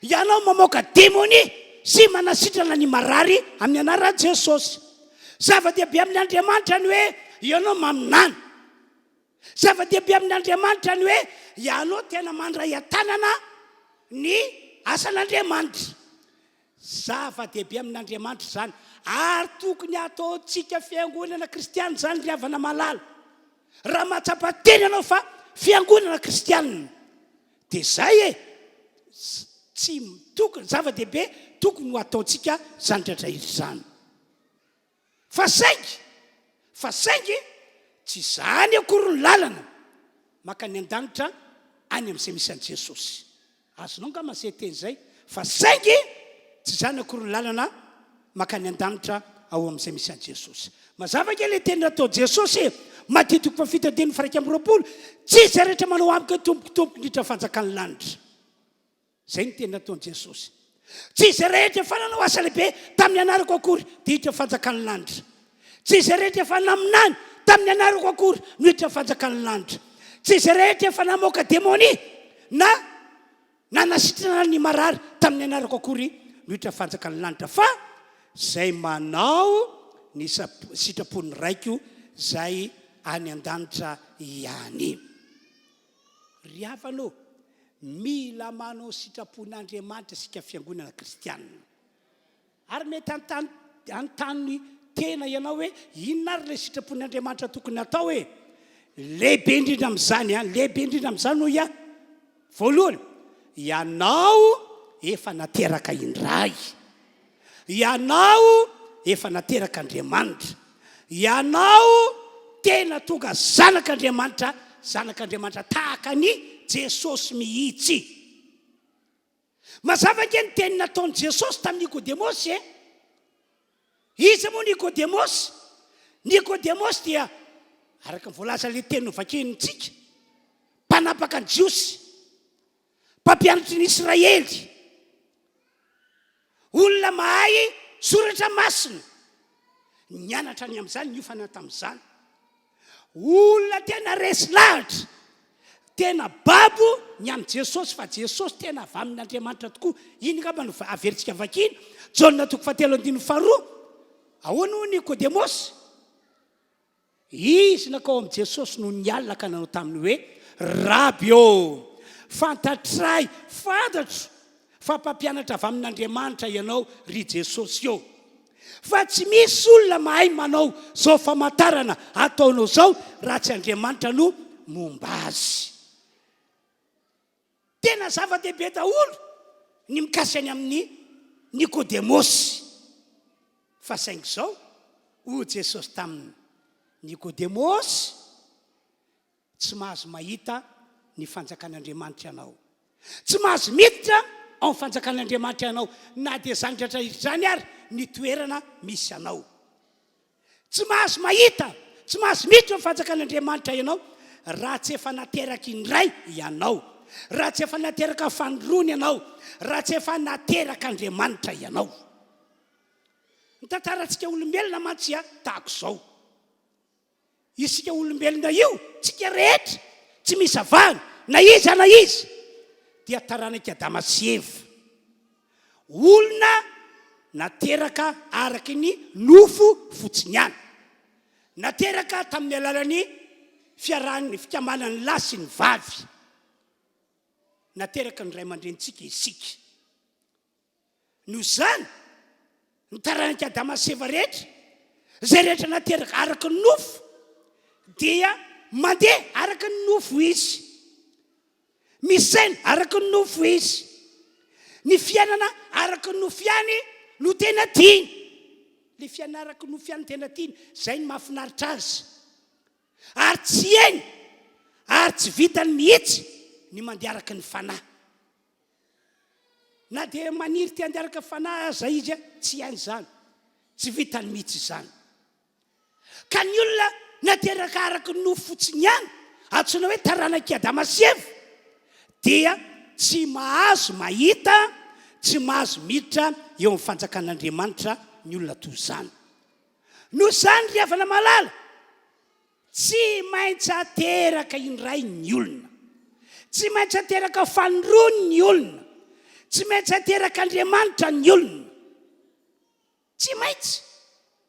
ianao mamoaka demonia sy manasitrana ny marary amin'ny anaran'i Jesosy. Zava-dehibe amin'Andriamanitra ny hoe ianao maminany. Zava-dehibe amin'Andriamanitra ny hoe ianao tena mandray an-tanana ny asan'Andriamanitra. Zava-dehibe amin'Andriamanitra izany ary tokony hataontsika fiangonana kristiana izany ry havana malala. Raha mahatsapa tena ianao fa fiangonana kristianina dia izay e! Tsy tokony, zava-dehibe tokony ho ataontsika izany rehetra izany. Fa saingy, fa saingy tsy izany akory ny lalana mankany an-danitra any amin'izay misy an'i Jesosy. Azonao angamba izay teny izay, fa saingy tsy izany akory ny lalana mankany an-danitra ao amin'izay misy an'i Jesosy. Mazava ange ilay teny nataon'i Jesosy e! Matio toko fahafito andininy faha-21, Tsy izay rehetra manao amiko hoe Tompoko, Tompoko no hiditra ny fanjakan'ny lanitra. Izay no teny nataon'i Jesosy. Tsy izay rehetra efa nanao asa lehibe tamin'ny anarako akory dia hiditra ny fanjakan'ny lanitra. Tsy izay rehetra efa naminany tamin'ny anarako akory no hiditra ny fanjakan'ny lanitra. Tsy izay rehetra efa namoaka demonia na nanasitrana ny marary tamin'ny anarako akory no hiditra ny fanjakan'ny lanitra, fa izay manao ny sitrapon'ny Raiko izay any an-danitra ihany. Ry havana ô, mila manao sitrapon'Andriamanitra isika fiangonana kristianina. Ary mety hanontany hanontany tena ianao hoe, inona ary ilay sitrapon'Andriamanitra tokony hatao e? Lehibe indrindra amin'izany an, lehibe indrindra amin'izany hoy aho. Voalohany, ianao efa nateraka indray. Ianao efa naterak'Andriamanitra. Ianao tena tonga zanak'Andriamanitra, zanak'Andriamanitra tahaka an'i Jesosy mihitsy. Mazava ange ny teny nataon'i Jesosy tamin'i Nikodemosy e! Iza moa Nikodemosy? Nikodemosy dia, araka ny voalazan'ilay teny novakiantsika, mpanapaka ny Jiosy, mpampianatry ny Israely, olona mahay soratra masina, nianatra ny amin'izany, niofana tamin'izany. Olona tena resy lahatra, tena babo ny amin'i Jesosy fa Jesosy tena avy amin'Andriamanitra tokoa. Iny angamba no averintsika vakiana. Jaona toko fahatelo andininy faharoa. Ahoana hoy Nikodemosy? Izy nankao amin'i Jesosy nony ny alina ka nanao taminy hoe, Raby ô, fantatray, fantatro fa mpampianatra avy amin'Andriamanitra ianao, ry Jesosy ô. Fa tsy misy olona mahay manao izao famantarana ataonao izao raha tsy Andriamanitra no momba azy. Tena zava-dehibe daholo ny mikasika ny amin'i Nikodemosy. Fa saingy izao, hoy Jesosy taminy, Nikodemosy, tsy mahazo mahita ny fanjakan'Andriamanitra ianao. Tsy mahazo miditra ao amin'ny fanjakan'Andriamanitra ianao, na dia izany rehetra izany ary ny toerana misy anao. Tsy mahazo mahita, tsy mahazo miditra ao amin'ny fanjakan'Andriamanitra ianao, raha tsy efa nateraka indray ianao, raha tsy efa nateraka fanindroany ianao, raha tsy efa naterak'Andriamanitra ianao. Ny tantarantsika olombelona mantsy tahaka izao. Isika olombelona io, tsika rehetra, tsy misy avahana, na iza na iza, dia taranak'i Adama sy Eva. Olona nateraka araka ny nofo fotsiny ihany. Nateraka tamin'ny alalan'ny fiarahan'ny fikambanan'ny lahy sy ny vavy. Nateraka ny ray aman-drenintsika isika. Noho izany, ny taranak'i Adama sy Eva rehetra, izay rehetra nateraka araka ny nofo, dia mandeha araka ny nofo izy. Misaina araka ny nofo izy. Ny fiainana araka ny nofo ihany no tena tiany. Ilay fiainana araka ny nofo ihany no tena tiany. Izay no mahafinaritra azy. Ary tsy hainy ary tsy vitany mihitsy ny mandeha araka ny fanahy. Na dia maniry te handeha araka fanahy aza izy, tsy hainy izany. Tsy vitany mihitsy izany. Ka ny olona nateraka araka ny nofo fotsiny ihany, antsoina hoe taranak'i Adama sy Eva, dia tsy mahazo mahita, tsy mahazo miditra eo amin'ny fanjakan'Andriamanitra ny olona toy izany. Noho izany, ry havana malala, Tsy maintsy ateraka indray ny olona. Tsy maintsy ateraka fanindroany ny olona. Tsy maintsy aterak'Andriamanitra ny olona. Tsy maintsy!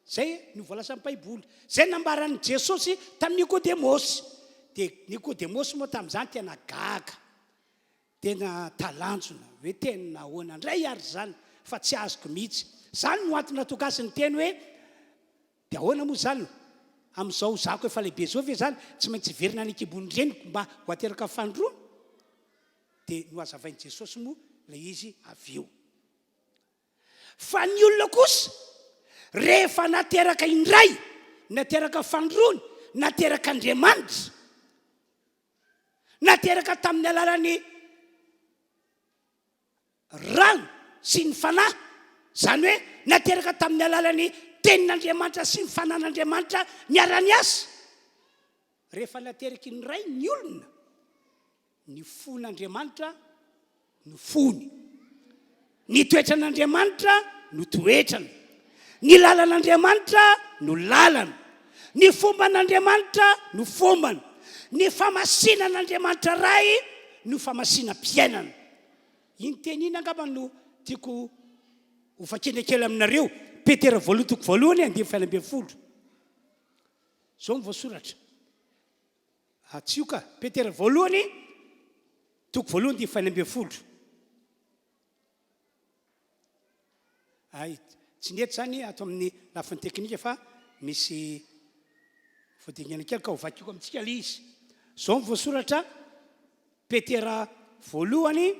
Izay no voalazan'ny Baiboly. Izay nambaran'i Jesosy tamin'i Nikodemosy. Dia Nikodemosy moa tamin'izany tena gaga. Tena talanjona hoe tena ahoana indray ary izany fa tsy azoko mihitsy. Izany no antony nahatonga azy niteny hoe dia ahoana moa izany amin'izao zako efa lehibe izao ve izany tsy maintsy hiverina any an-kibon'ny reniko mba ho ateraka fanindroany? Dia nohazavain'i Jesosy moa ilay izy avy eo. Fa ny olona kosa rehefa nateraka indray, nateraka fanindroany, naterak'Andriamanitra, Nateraka tamin'ny alalan'ny rano sy ny fanahy, izany hoe nateraka tamin'ny alalan'ny tenin'Andriamanitra sy ny fanan'Andriamanitra niara-niasa. Rehefa nateraky ny Ray ny olona, ny fon'Andriamanitra no fony. Ny toetran'Andriamanitra no toetrany. Ny lalan'Andriamanitra no lalany. Ny fomban'Andriamanitra no fombany. Ny famasinan'Andriamanitra Ray no famasinam-piainana. Iny teny iny angamba no tiako ho vakiana kely aminareo. Petera voalohany toko voalohany andininy faha 16. Izao no voasoratra. Atsioka, Petera voalohany, toko voalohany dia faha 16. Ay, tsy nety izany ato amin'ny lafiny teknika fa misy voadingana kely ka ho vakiko amintsika ilay izy. Izao no voasoratra, Petera voalohany,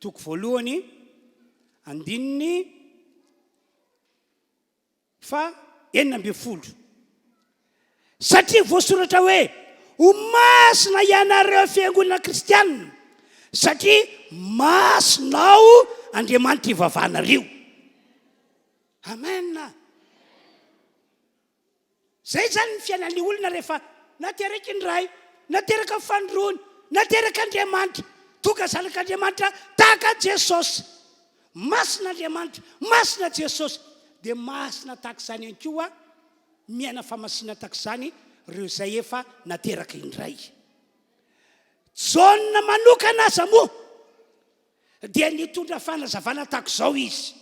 toko voalohany, andininy Fa 16. Satria voasoratra hoe, Ho masina ianareo fiangonana kristianina, satria masina ao Andriamanitra ivavahanareo. Amen. Zay zany ny fiainan'ny olona rehefa nateraky ny Ray, nateraka ny fanindroany, nateraka Andriamanitra, tonga zanak'Andriamanitra tahaka an'i Jesosy. Masina Andriamanitra, masina Jesosy, dia masina tahaka izany ihany koa, miaina fahamasina tahaka izany ireo izay efa nateraka indray. Jaona manokana aza moa dia nitondra fanazavana tahaka izao izy,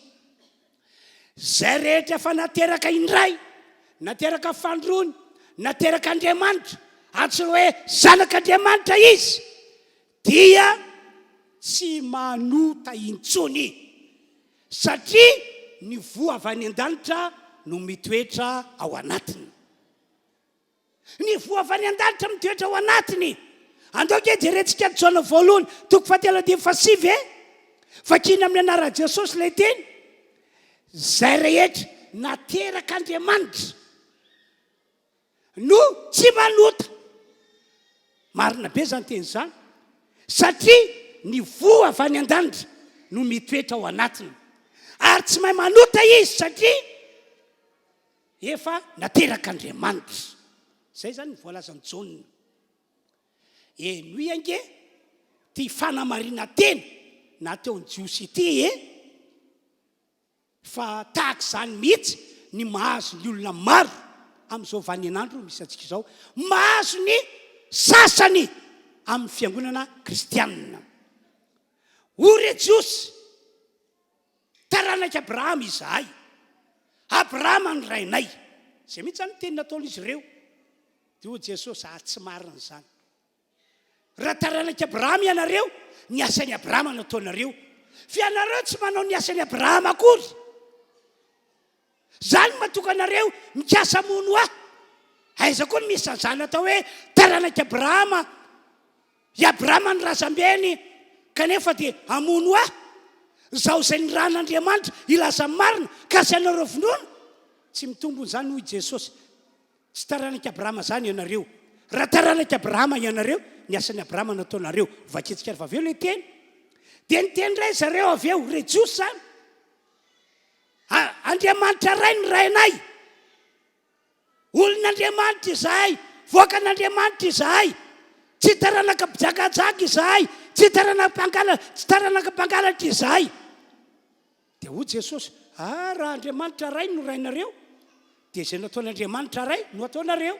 Izay rehetra efa nateraka indray, nateraka fanindroany, nateraka Andriamanitra, antsoina hoe zanak'Andriamanitra izy, dia tsy manota intsony, satria ny voa avy any an-danitra no mitoetra ao anatiny. Ny voa avy any an-danitra mitoetra ao anatiny. Andao ange jerentsika ny Jaona voalohany, toko fahatelo andininy fahasivy e. Vakina amin'ny anaran'i Jesosy ilay teny. Izay rehetra naterak'Andriamanitra no tsy manota. Marina be izany teny izany, satria ny voa avy any an-danitra no mitoetra ao anatiny. Ary tsy mahay manota izy satria efa naterak'Andriamanitra. Izay izany ny voalazan'i Jaona. Henoy ange ity fanamarinan-tena nataon'ny Jiosy ity e! Fa tahaka izany mihitsy ny mahazo ny olona maro amin'izao vaninandro misy antsika izao, mahazo ny sasany amin'ny fiangonana kristianina. O ry Jiosy, taranak'i Abrahama izahay, Abrahama no rainay. Izay mihitsy izany ny teny nataon'izy ireo. Dia hoy Jesosy, ah, tsy marina izany. Raha taranak'i Abrahama ianareo, ny asan'i Abrahama no ataonareo. Fa ianareo tsy manao ny asan'i Abrahama akory. Izany no mahatonga anareo mikasa hamono ahy. Aiza koa no misy an'izany atao hoe taranak'i Abrahama? I Abrahama no razambeny, kanefa dia hamono ahy. Izaho izay nirahan'Andriamanitra hilaza ny marina, ka tsy ianareo vonoina. Tsy mitombina izany, hoy Jesosy. Tsy taranak'i Abrahama izany ianareo. Raha taranak'i Abrahama ianareo, ny asan'i Abrahama no ataonareo. Vakintsika rehefa avy eo ilay teny. Dia niteny indray zareo avy eo, ireo Jiosy izany. Andriamanitra Ray no Rainay. Olon'Andriamanitra izahay, vahoakan'Andriamanitra izahay. Tsy taranaka mpijangajanga izahay, tsy taranaka mpangalatra, tsy taranaka mpangalatra izahay. Dia hoy Jesosy, Ah, raha Andriamanitra Ray no Rainareo, dia izay nataon'Andriamanitra Ray no ataonareo.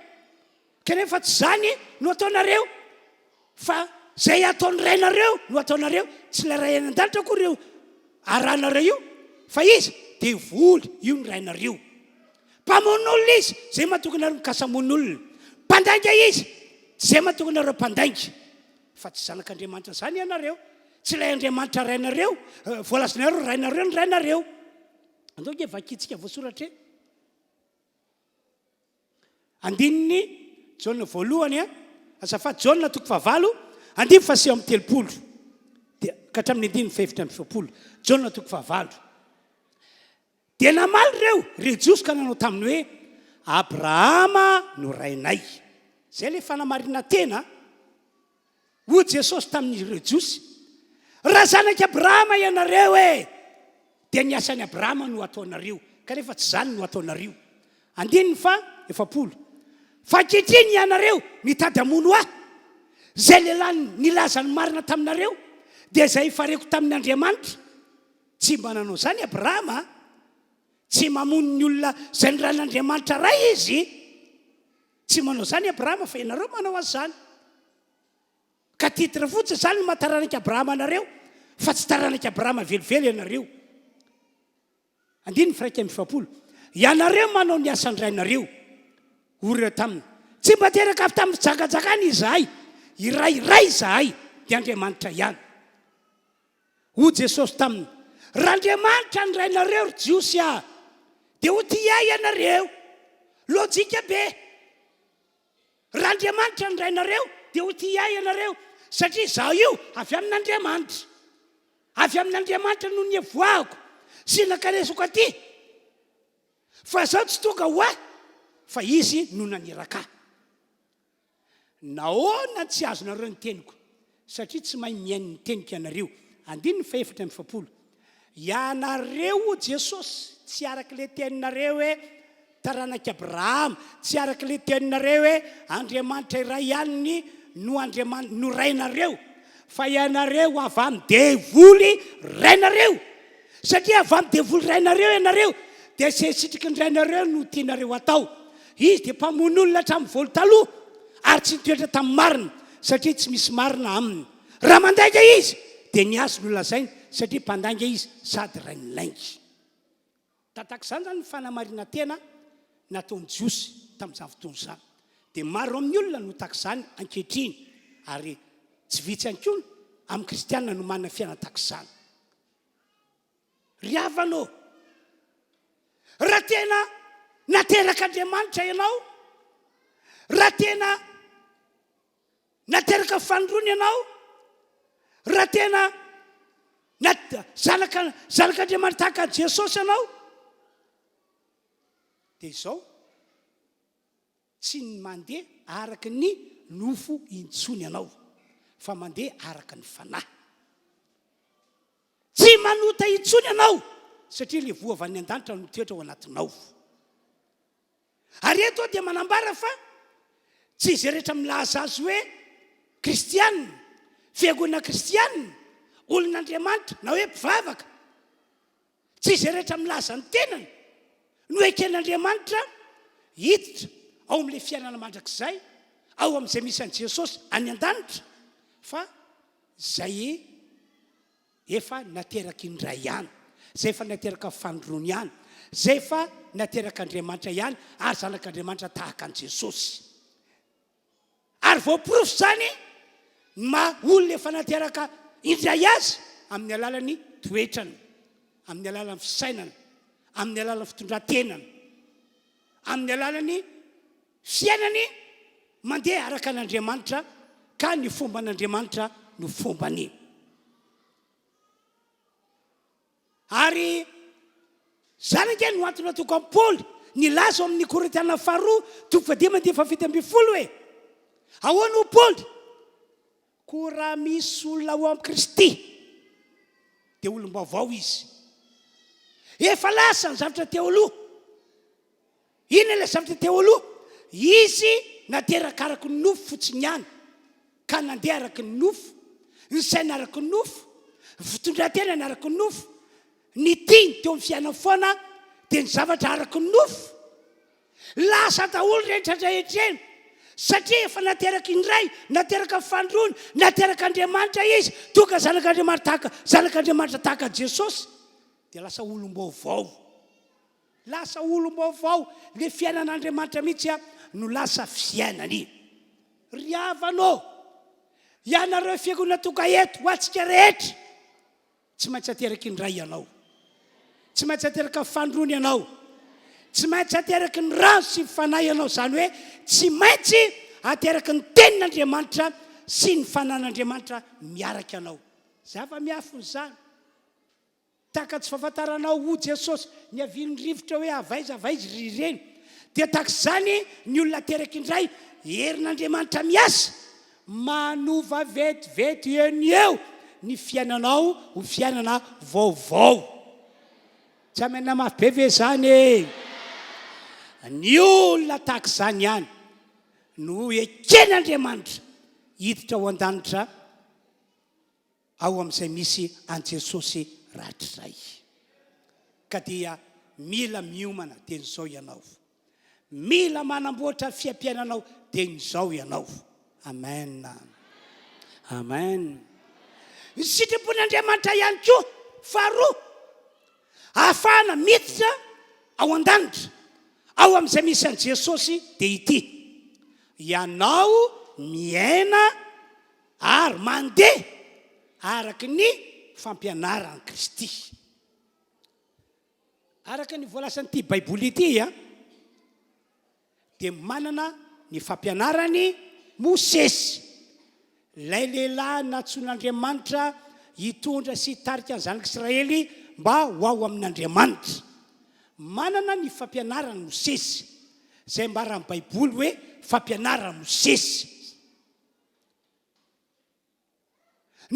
Kanefa tsy izany no ataonareo, fa izay ataon'ny rainareo no ataonareo. Tsy ilay Ray any an-danitra akory io arahanareo io, fa iza? Devoly, io ny rainareo. Mpamono olona izy, izay mahatonga anareo mikasa hamono olona. Mpandainga izy, izay mahatonga anareo mpandainga. Fa tsy zanak'Andriamanitra izany ianareo. Tsy ilay Andriamanitra rainareo, voalazanareo rainareo ny rainareo. Andao ange vakintsika voasoratra e. Andininy Jaona voalohany, azafady, Jaona toko fahavalo, andininy fahasivy amby telopolo dia ka hatramin'ny andininy fahefatra amby efapolo. Jaona toko fahavalo. Dia namaly ireo ry Jiosy ka nanao taminy hoe, Abrahama no rainay. Izay ilay fanamarinan-tena. Hoy Jesosy tamin'ireo Jiosy, Raha zanak'i Abrahama ianareo e, dia ny asan'i Abrahama no hataonareo, kanefa tsy izany no ataonareo. Andininy faha 40. Fa ankehitriny ianareo mitady hamono ahy, izay lehilahy nilaza ny marina taminareo, dia izay efa reko tamin' Andriamanitra. Tsy mba nanao izany Abrahama. Tsy mamono ny olona izay nirahin'Andriamanitra Ray izy. Tsy manao izany Abrahama fa ianareo manao an'izany. Ka titre fotsiny izany no maha taranak'i Abrahama anareo fa tsy taranak'i Abrahama velively ianareo. Andininy 41. Ianareo manao ny asan-drainareo. Hoy ireo taminy, Tsy mba teraka avy tamin'ny fijangajangana izahay, iray Ray izahay, dia Andriamanitra ihany. Hoy Jesosy taminy, Raha Andriamanitra ny Rainareo, ry Jiosy a, dia ho tia Ahy ianareo. Lojika be! Raha Andriamanitra ny Rainareo, dia ho tia Ahy ianareo, satria Izaho io avy amin'Andriamanitra. Avy amin'Andriamanitra no nievoahako sy nankanesako aty. Fa Izaho tsy tonga ho Ahy, fa Izy no naniraka Ahy. Nahoana tsy azonareo ny teniko? Satria tsy mahay mihaino ny teniko ianareo. Andininy faha-44. Ianareo, hoy Jesosy, tsy araka ilay teninareo hoe taranak'i Abrahama, tsy araka ilay teninareo hoe Andriamanitra iray ihany ny no Andriaman no Rainareo, fa ianareo avy amin'ny devoly rainareo. Satria avy amin'ny devoly rainareo ianareo, dia izay sitraky ny rainareo no tianareo hatao. Izy dia mpamono olona hatramin'ny voalo taloha, ary tsy nitoetra tamin'ny marina, satria tsy misy marina aminy. Raha mandainga izy, dia ny azy no lazainy, satria mpandainga izy sady rain'ny lainga. Tahaka izany izany ny fanamarinan-tena nataon'ny Jiosy tamin'izany fotoana izany. Dia maro amin'ny olona no tahaka izany ankehitriny, ary tsy vitsy ihany koa amin'ny Kristianina no manana fiainana tahaka izany. Ry havana ô, raha tena naterak'Andriamanitra ianao, raha tena nateraka fanindroany ianao, raha tena zanaka zanak'Andriamanitra tahaka an'i Jesosy ianao, dia izao, tsy ny mandeha araka ny nofo intsony ianao, fa mandeha araka ny fanahy. Tsy manota intsony ianao satria ilay voa avy any an-danitra no mitoetra ao anatinao. Ary eto aho dia manambara fa tsy izay rehetra milaza azy hoe kristianina, fiangonana kristianina, olon'Andriamanitra na hoe mpivavaka, tsy izay rehetra milaza ny tenany no eken'Andriamanitra hiditra ao amin'ilay fiainana mandrakizay, ao amin'izay misy an'i Jesosy any an-danitra, fa izay efa nateraka indray ihany, izay efa nateraka fanindroany ihany, izay efa naterak'Andriamanitra ihany ary zanak'Andriamanitra tahaka an'i Jesosy. Ary voaporofo izany ny maha olona efa nateraka indray azy amin'ny alalan'ny toetrany, amin'ny alalan'ny fisainana, amin'ny alalan'ny fitondran-tenany, amin'ny alalan'ny Fiainany mandeha araka an'Andriamanitra ka ny fomban'Andriamanitra no fombany. Ary izany ange no antony nataoko amin'i Paoly nilaza ao amin'ny Korintiana faharoa toko fahadimy andininy faha-17 hoe, Ahoana hoy Paoly? Koa raha misy olona ao amin'i Kristy dia olom-baovao izy. Efa lasa ny zavatra teo aloha. Inona ilay zavatra teo aloha? Izy nateraka araka ny nofo fotsiny ihany, ka nandeha araka ny nofo, ny saina araka ny nofo, ny fitondran-tenany araka ny nofo, ny tiany teo amin'ny fiainany foana dia ny zavatra araka ny nofo. Lasa daholo ireny rehetra ireny. Satria efa nateraka indray, nateraka fanindroany, naterak'Andriamanitra izy, tonga zanak'Andriamanitra tahaka, zanak'Andriamanitra tahaka an'i Jesosy, dia lasa olom-baovao. Lasa olom-baovao, ilay fiainan'Andriamanitra mihitsy no lasa fiainany. Ry havana ô, ianareo fiangonana tonga eto, ho antsika rehetra, Tsy maintsy ateraky ny Ray ianao. Tsy maintsy ateraka fanindroany ianao. Tsy maintsy ateraky ny rano sy ny fanahy ianao, izany hoe tsy maintsy ateraky ny tenin'Andriamanitra sy ny fanan'Andriamanitra miaraka ianao. Zava-miafina izany. Tahaka tsy fahafantaranao ho Jesosy niavian'ny rivotra hoe avy aiza avy aiza ry ireny. Dia tahaka izany ny olona ateraka indray, herin'Andriamanitra miasa Manova vetivety eo no eo ny fiainanao ho fiainana vaovao. Tsy amena mafy be ve izany e? Ny olona tahaka izany ihany no eken'Andriamanitra hiditra ao an-danitra ao amin'izay misy an'i Jesosy rahatrizay. Ka dia mila miomana dieny izao ianao. Mila manamboatra ny fiaimpiainanao dieny izao ianao. Amen. Amen. Ny sitrapon'Andriamanitra ihany koa faharoa, ahafahana miditra ao an-danitra, ao amin'izay misy an'i Jesosy dia ity, ianao miaina ary mandeha araka ny fampianaran'i Kristy. Araka ny voalazan'ity Baiboly ity dia manana ny fampianaran'i Mosesy, ilay lehilahy nantsoin'Andriamanitra hitondra sy hitarika ny zanak'Israely mba ho ao amin'Andriamanitra. Manana ny fampianaran'i Mosesy, izay ambaran'ny Baiboly hoe fampianaran'i Mosesy.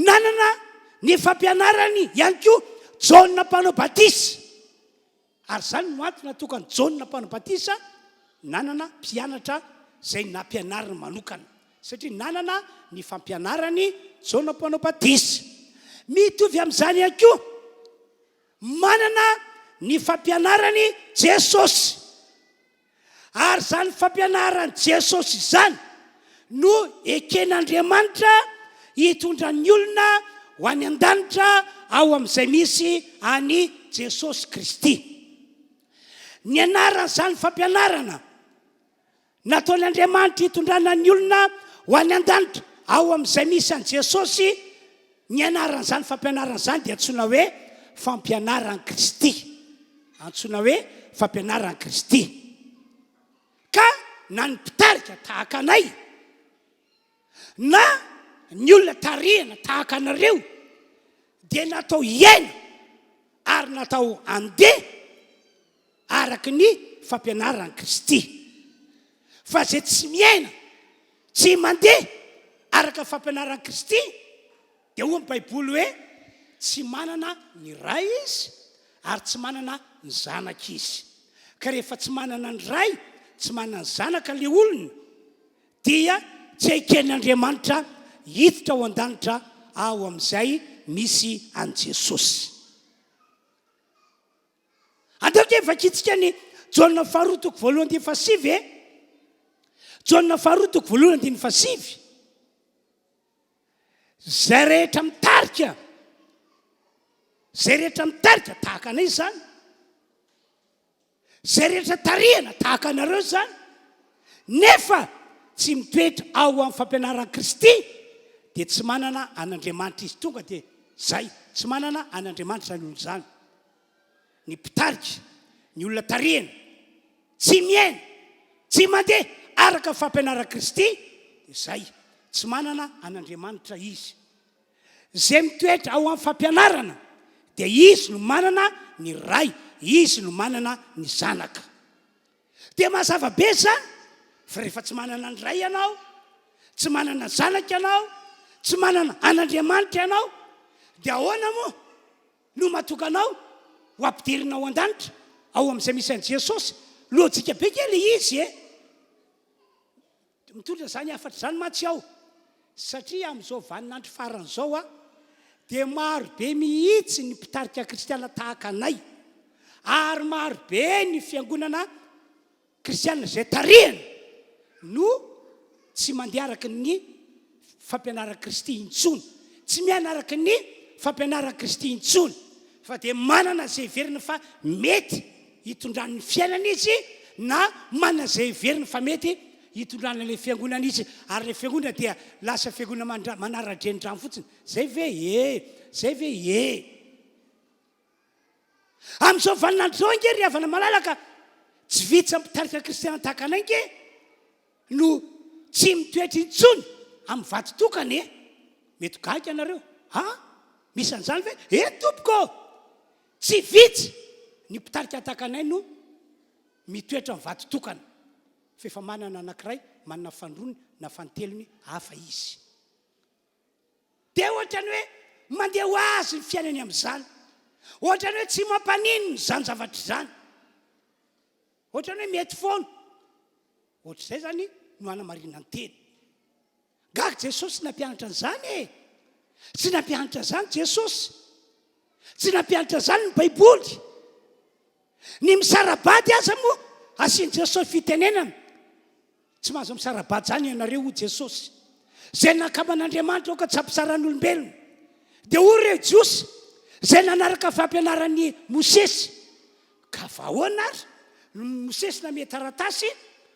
Nanana ny fampianarany ihany koa Jaona Mpanao Batisa, ary izany no antony natokan'i Jaona Mpanao Batisa nanana mpianatra izay nampianariny manokana, satria nanana ny fampianarany Jaona Mpanao Batisa. Mitovy amin'izany ihany koa, manana ny fampianarany Jesosy. Ary izany fampianaran'i Jesosy izany no eken'Andriamanitra hitondra ny olona ho any an-danitra ao amin'izay misy an'i Jesosy Kristy. Ny anaran'izany fampianarana nataon'Andriamanitra hitondrana ny olona ho any an-danitra ao amin'izay misy an'i Jesosy, ny anaran'izany fampianarana izany dia antsoina hoe fampianaran'i Kristy. Antsoina hoe fampianaran'i Kristy. Ka na ny mpitarika tahaka anay, na ny olona tarihana tahaka anareo, dia natao hiaina ary natao handeha araka ny fampianaran'i Kristy. Fa izay tsy miaina, tsy mandeha araka ny fampianaran'i Kristy, dia hoy ny Baiboly hoe tsy manana ny Ray izy ary tsy manana ny Zanaka izy. Ka rehefa tsy manana ny Ray, tsy manana ny Zanaka ilay olona, dia tsy eken'Andriamanitra hiditra ao an-danitra ao amin'izay misy an'i Jesosy. Andao ange vakintsika ny Jaona faharoa toko voalohany andininy fahasivy e. Jaona faharoa toko voalohany andininy fahasivy. Izay rehetra mitarika, izay rehetra mitarika tahaka anay izany. Izay rehetra tarihana tahaka anareo izany, nefa tsy mitoetra ao amin'ny fampianaran'i Kristy, dia tsy manana an'Andriamanitra izy. Tonga dia izay, tsy manana an'Andriamanitra izany olona izany. Ny mpitarika, ny olona tarihana, tsy miaina, tsy mandeha araka ny fampianaran'i Kristy, dia izay, tsy manana an'Andriamanitra izy. Izay mitoetra ao amin'ny fampianarana dia izy no manana ny Ray, izy no manana ny Zanaka. Dia mazava be izany fa rehefa tsy manana ny Ray ianao, tsy manana Zanaka ianao, tsy manana an'Andriamanitra ianao, dia ahoana moa no mahatonga anao ho ampidirina ao an-danitra, ao amin'izay misy an'i Jesosy? Lojika be kely ilay izy e! Mitondra izany hafatra izany mantsy aho satria amin'izao vaninandro farany izao dia maro be mihitsy ny mpitarika kristiana tahaka anay ary maro be ny fiangonana kristiana izay tarihana no. Tsy mandeha araka ny fampianaran'i Kristy intsony. Tsy miaina araka ny fampianaran'i Kristy intsony. Fa dia manana izay heveriny fa mety hitondrany ny fiainany izy na manana izay heveriny fa mety hitondrana ilay fiangonana izy. Ary ilay fiangonana dia lasa fiangonana manara-drenirano fotsiny. Izay ve e? Izay ve e? Amin'izao vaninandro izao ange ry havana malala ka tsy vitsy amin'ny mpitarika kristiana tahaka anay ange no tsy mitoetra intsony amin'ny vady tokana e! Mety ho gaga ianareo, ha? Misy an'izany ve? Eny tompoko ô! Tsy vitsy ny mpitarika tahaka anay no mitoetra amin'ny vady tokana fa efa manana anankiray, manana fandrony na fantelony hafa izy. Dia ohatran'ny hoe mandeha ho azy ny fiainany amin'izany. Ohatran'ny hoe tsy mampaninona izany zavatra izany. Ohatran'ny hoe mety foana. Ohatr'izay izany no hanamarinan-tena. Gaga Jesosy nampianatra an'izany e! Tsy nampianatra izany Jesosy. Tsy nampianatra izany ny Baiboly. Ny misara-bady aza moa asian'i Jesosy fitenenana. Tsy mahazo misara-bady izany ianareo, hoy Jesosy. Izay nakaman'Andriamanitra aoka tsy hampisaran'olombelona. Dia hoy ireo Jiosy izay nanaraka fampianaran'i Mosesy, Ka fa ahoana ary no Mosesy namehy taratasy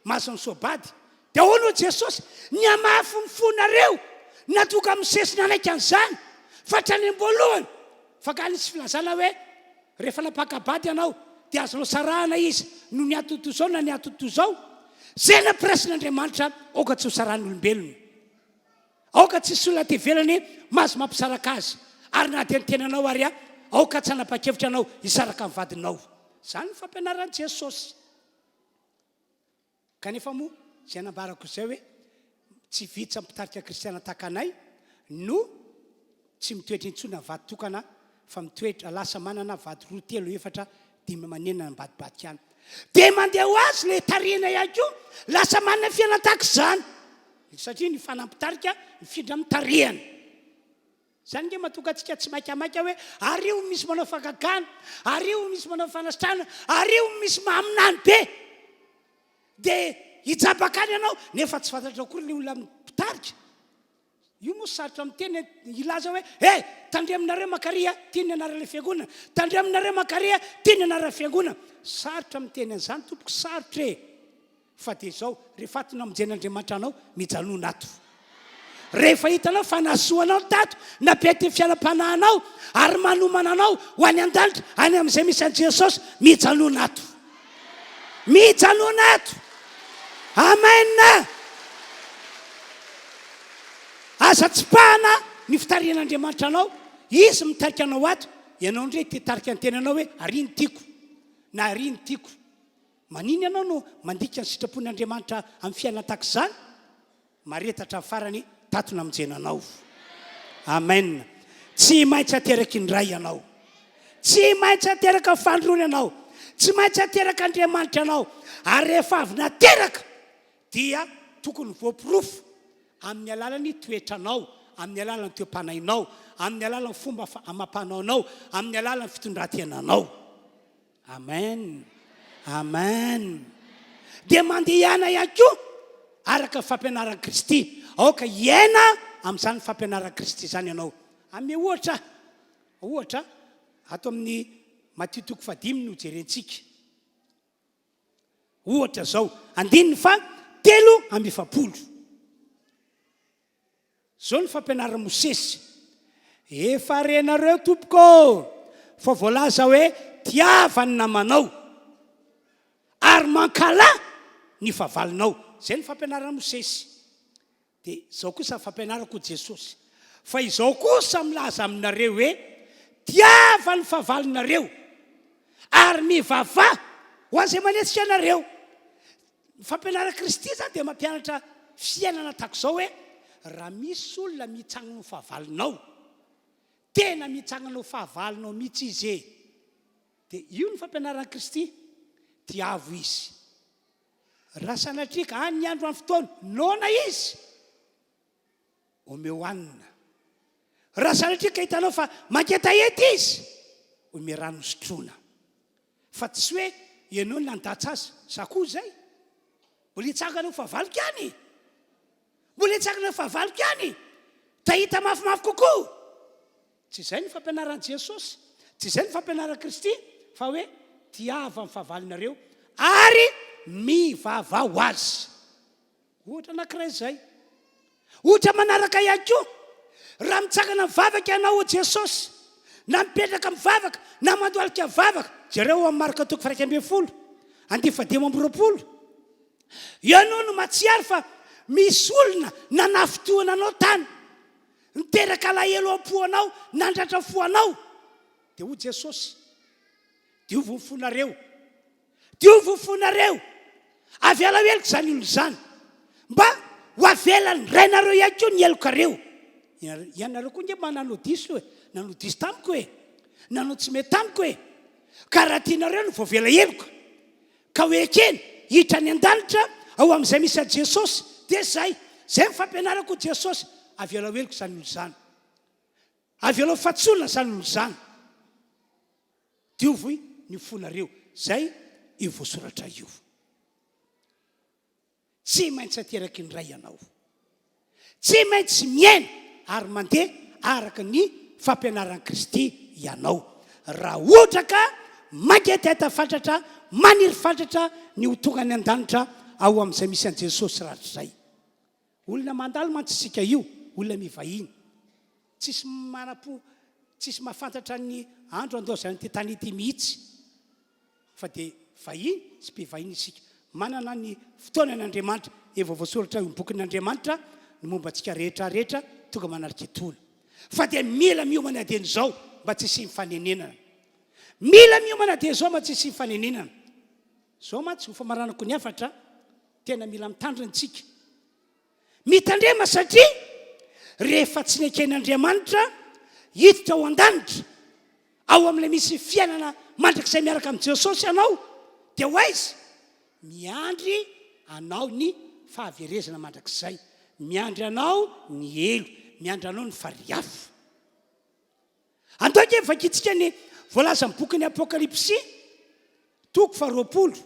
mahazo misoa-bady? Dia ahoana hoy Jesosy, Nihamafy ny fonareo nahatonga Mosesy nanaiky an'izany, fa hatrany am-boalohany. Fa angaha nisy filazana hoe Rehefa nampaka-bady ianao dia azonao sarahana izy noho ny antony toy izao na ny antony toy izao. Izay nampiraisin'Andriamanitra aoka tsy ho sarahan'olombelona. Aoka tsy hisy olona aty ivelany mahazo mampisaraka azy. Ary na dia ny tenanao ary aoka tsy hanapa-kevitra ianao hisaraka amin'ny vadinao. Izany no fampianaran'i Jesosy. Kanefa moa izay nambarako izay hoe tsy vitsy amin'ny mpitarika kristiana tahaka anay no tsy mitoetra intsony amin'ny vady tokana fa mitoetra lasa manana vady roa, telo, efatra, dimy aman'enina ambadibadika any. Dia mandeha ho azy ilay tarihina ihany koa lasa manana fiainana tahaka izany satria ny fanahy mpitarika mifindra amin'ny tarihana. Izany ange mahatonga antsika tsy maikamaika hoe ary io misy manao fagagana, ary io misy manao fanasitrana, ary io misy maminany be. Dia hijabaka any ianao nefa tsy fantatrao akory ilay olona mpitarika. Io moa sarotra miteny hilaza hoe eh tandremonareo makary a, ity ny anaran'ilay fiangonana, tandremonareo makary a, ity ny anaran'ny fiangonana. Sarotra miteny an'izany tompoko, sarotra e. Fa dia izao, rehefa ato namonjen'Andriamanitra anao, mijanona ato. Rehefa hitanao fa nahasoa anao ny tato, nampiaty ny fiainam-panahinao, ary manomana anao ho any an-danitra, any amin'izay misy an'i Jesosy, mijanona ato. Mijanona ato. Amen. Aza tsipahana ny fitarihan'Andriamanitra anao, Izy mitarika anao ato, ianao indray te hitarika ny tenanao hoe ary ny tiako, na ary ny tiako. Maninona ianao no mandika ny sitrapon'Andriamanitra amin'ny fiainana tahaka izany? Mareta hatramin'ny farany tato namonjena anao. Amen. Tsy maintsy ateraky ny Ray ianao. Tsy maintsy ateraka fanindroany ianao. Tsy maintsy ateraka Andriamanitra ianao. Ary rehefa avy nateraka dia tokony voaporofo amin'ny alalan'ny toetranao, amin'ny alalan'ny toe-panahinao, amin'ny alalan'ny fomba amam-panaonao, amin'ny alalan'ny fitondran-tenanao. Amen Amen Dia mandehana ihany koa araka ny fampianaran'i Kristy. Aoka hiaina amin'izany fampianaran'i Kristy izany ianao. Ame ohatra, ohatra ato amin'ny Matio toko fahadimy no jerentsika. Ohatra izao, andininy faha 43. Izao ny fampianaran'i Mosesy, Efa renareo, tompoko ô, fa voalaza hoe, Tiava ny namanao, ary mankahalà ny fahavalonao. Izay no fampianaran'i Mosesy. Dia izao kosa ny fampianarako, hoy Jesosy, Fa izao kosa milaza aminareo hoe, Tiava ny fahavalonareo, ary mivavaha ho an'izay manetsika anareo. Ny fampianaran'i Kristy izany dia mampianatra fiainana tahaka izao hoe, raha misy olona mitsangana ho fahavalonao, tena mitsangana ho fahavalonao mihitsy izy e! Dia io ny fampianaran'i Kristy, tiavo izy. Raha sanatria ka any ny andro any fotoana, noana izy, omeo hanina. Raha sanatria ka hitanao fa mangetaheta izy, omeo rano hosotroina. Fa tsy hoe ianao no nandatsa azy, za koa izay. Mbola hitsangana ho fahavaloko ihany e! Mbola hitsangana fahavaloko ihany, ta hita mafimafy kokoa. Tsy izay ny fampianaran'i Jesosy, tsy izay ny fampianaran'i Kristy, fa hoe tiava ny fahavalonareo ary mivavaha ho azy. Ohatra anankiray izay. Ohatra manaraka ihany koa, raha mitsangana mivavaka ianao hoy Jesosy, na mipetraka mivavaka, na mandohalika mivavaka, jereo ao amin'ny Marka toko faha 11, andiany faha 25, ianao no mahatsiaro fa misy olona nanafintohina anao tany, niteraka alahelo am-po anao, nandratra fo anao. Dia hoy Jesosy, diovy ny fonareo. Diovy ny fonareo. Avelao heloka izany olona izany. Mba ho avelan'ny Rainareo ihany koa ny helokareo. Ianareo koa nge mba nanao diso e. Nanao diso tamiko e. Nanao tsy mety tamiko e. Ka raha tianareo ny voavela heloka, ka ho ekena hiditra any an-danitra ao amin'izay misy an'i Jesosy, dia izay. Izay ny fampianarako hoy Jesosy. Avelao heloka izany olona izany. Avelao fahatsorana izany olona izany. Diovy ny fonareo. Zay io voasoratra io. Tsy maintsy ateraky ny Ray ianao. Tsy maintsy miaina ary mandeha araka ny fampianaran'i Kristy ianao. Raha ohatra ka mangetaheta fatratra, maniry fatratra ny ho tonga any an-danitra ao amin'izay misy an'i Jesosy rahatrizay. Olona mandalo mantsy isika io, olona mivahiny. Tsisy manam-po, tsisy mahafantatra ny andro handaozana ity tany ity mihitsy. Fa dia vahiny sy mpivahiny isika. Manana ny fotoanany Andriamanitra. Efa voasoratra eo amin'ny bokin'Andriamanitra ny momba antsika rehetra rehetra tonga manaraka itony. Fa dia mila miomana dieny izao mba tsy hisian'ny fanenenana. Mila miomana dieny izao mba tsy hisian'ny fanenenana. Izao mantsy ho famaranako ny hafatra. Tena mila mitandrina isika. Mitandrema satria rehefa tsy neken'Andriamanitra hiditra ao an-danitra, ao amin'ilay misy fiainana mandrakizay miaraka amin'i Jesosy ianao, dia ho aiza? Miandry anao ny fahaverezana mandrakizay, miandry anao ny helo, miandry anao ny farihy afo. Andao ange vakintsika ny voalazan'ny bokin'ny Apokalypsy, toko faharoapolo.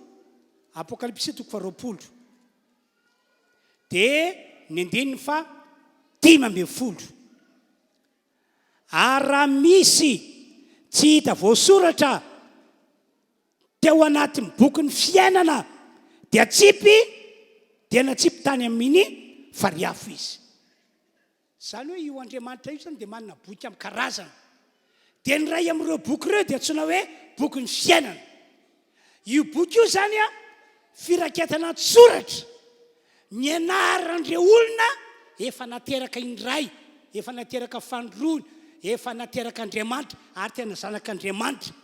Apokalypsy toko faharoapolo. Dia ny andininy faha 15. Ary raha misy tsy hita voasoratra teo anatin'ny bokin'ny fiainana dia atsipy, dia natsipy tany amin'ny farihy afo izy. Izany hoe io Andriamanitra io izany dia manana boky amin'ny karazany. Dia ny iray amin'ireo boky ireo dia antsoina hoe bokin'ny fiainana. Io boky io izany an, firaketana an-tsoratra ny anaran'ireo olona efa nateraka indray, efa nateraka fanindroany, efa naterak'Andriamanitra ary tena zanak'Andriamanitra.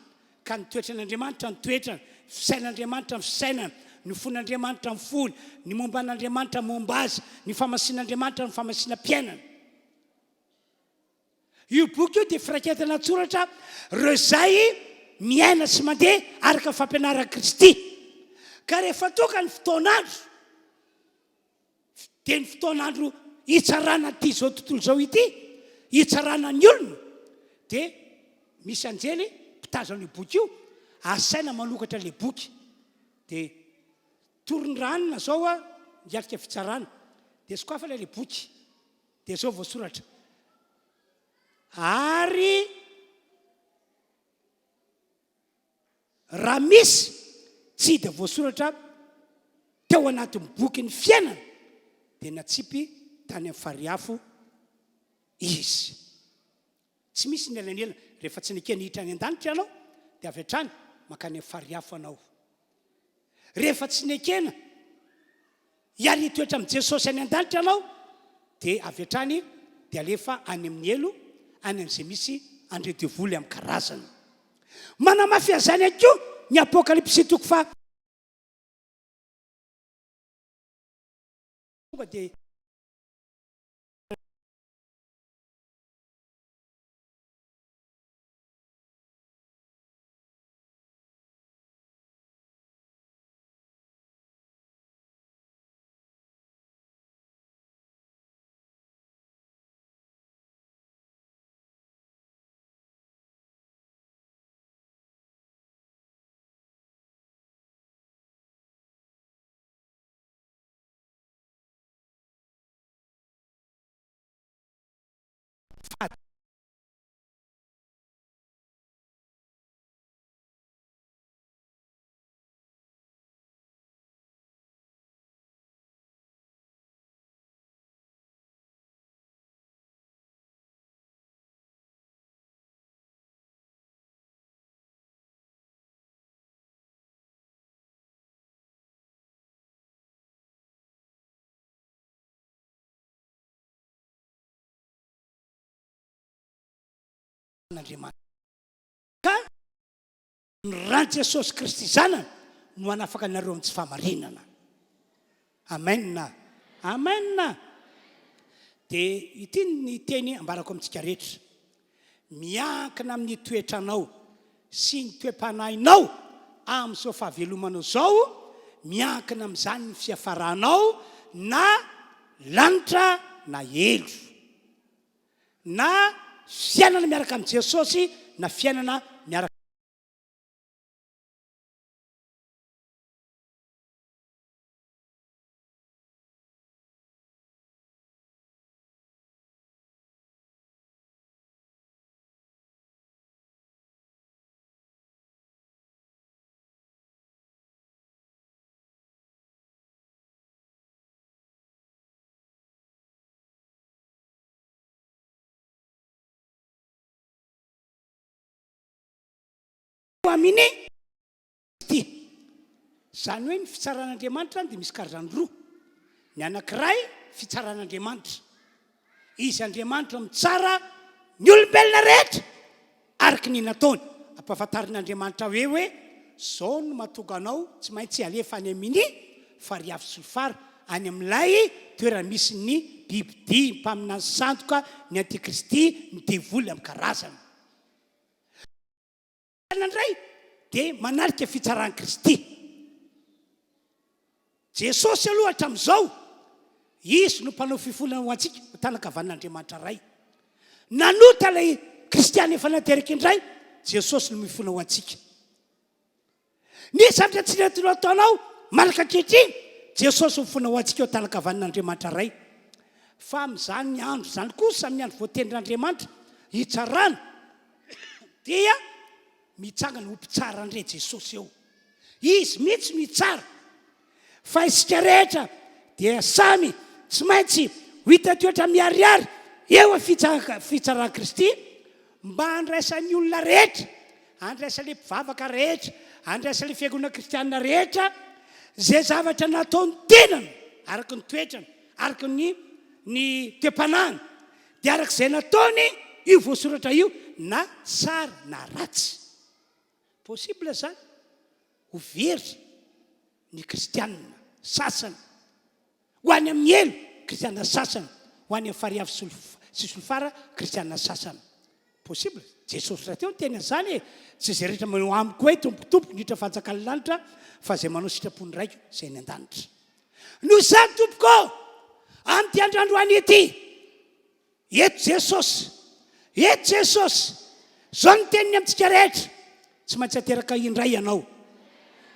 Ka ny toetran'Andriamanitra ny toetrany, ny fisainan'Andriamanitra ny fisainany, ny fon'Andriamanitra ny fony, ny momba an'Andriamanitra ny momba azy, ny famasin'Andriamanitra ny famasinam-piainany. Io boky io dia firaketana an-tsoratra ireo izay miaina sy mandeha araka ny fampianaran'i Kristy. Ka rehefa tonga ny fotoan'andro, Dia ny fotoan'andro hitsarana ity izao tontolo izao ity, hitsarana ny olona, dia misy anjely mpitazona io boky io, asaina manokatra ilay boky. Dia torin'ny ranona izao a, hiatrika fitsarana. Dia sokafana ilay boky. Dia izao voasoratra. Ary Raha misy tsy dia voasoratra teo anatin'ny bokin'ny fiainana dia natsipy tany amin'ny farihy afo izy. Tsy misy ny elanelana, rehefa tsy nekena hiditra any an-danitra ianao dia avy hatrany mankany amin'ny farihy afo anao. Rehefa tsy nekena Hiary hitoetra amin'i Jesosy any an-danitra ianao, dia avy hatrany dia alefa any amin'ny helo, any amin'izay misy an'ireo devoly amin'ny karazany. Manamafy an'izany ihany koa ny Apokalypsy toko faha. Tonga dia. Fitsaran'Andriamanitra. Ka ny ran'i Jesosy Kristy Zanany no hanafaka anareo amin'ny tsy fahamarinana. Amen. Amen. Dia ity ny teny ambarako amintsika rehetra. Miankina amin'ny toetranao sy ny toe-panahinao amin'izao fahavelomanao izao, miankina amin'izany ny fiafaranao na lanitra na helo. Na fiainana miaraka amin'i Jesosy na fiainana miaraka. Amin'i Kristy. Izany hoe ny fitsaran'Andriamanitra dia misy karazany roa. Ny anankiray fitsaran'Andriamanitra. Izy Andriamanitra mitsara ny olombelona rehetra araka ny nataony. Ampahafantarin'Andriamanitra hoe hoe zao no mahatonga anao tsy maintsy alefa any amin'ny farihy afo solifara, any amin'ilay toerana misy ny bibidia, ny mpaminany sandoka, ny antikristy, ny devoly amin'ny karazany. Indray dia manarika fitsaran'i Kristy. Jesosy aloha hatramin'izao, Izy no mpanao fifonana ho antsika, ho tanan-kavanan'Andriamanitra Ray. Nanota ilay kristiana efa nateraka indray, Jesosy no mifona ho antsika. Nisy zavatra tsy nety nataonao malaka ankehitriny, Jesosy mifona ho antsika eo tanan-kavanan'Andriamanitra Ray. Fa amin'izany andro izany kosa, amin'ny andro voatendrin'Andriamanitra hitsarana, dia mitsangana ho mpitsara indray Jesosy eo. Izy mihitsy no hitsara. Fa isika rehetra dia samy tsy maintsy ho hita toetra miharihary eo amin'ny fitsaran'i Kristy mba handraisan'ny olona rehetra, handraisan'ilay mpivavaka rehetra, handraisan'ilay fiangonana kristianina rehetra izay zavatra nataon'ny tenany araka ny toetrany, araka ny ny toe-panahiny. Dia araka izay nataony io voasoratra io na tsara na ratsy. Possible izany ho very ny kristianina sasany, ho any amin'ny helo kristianina sasany, ho any amin'ny farihy afo sy solifara kristianina sasany. Possible. Jesosy rahateo niteny an'izany e, tsy izay rehetra manao amiko hoe tompoko tompoko no hiditra fanjakan'ny lanitra fa izay manao sitrapon'ny Raiko izay any an-danitra. Noho izany, tompoko ô, amin'ity andro androany ity, eto Jesosy, eto Jesosy, izao no teniny amintsika rehetra, tsy maintsy ateraka indray ianao.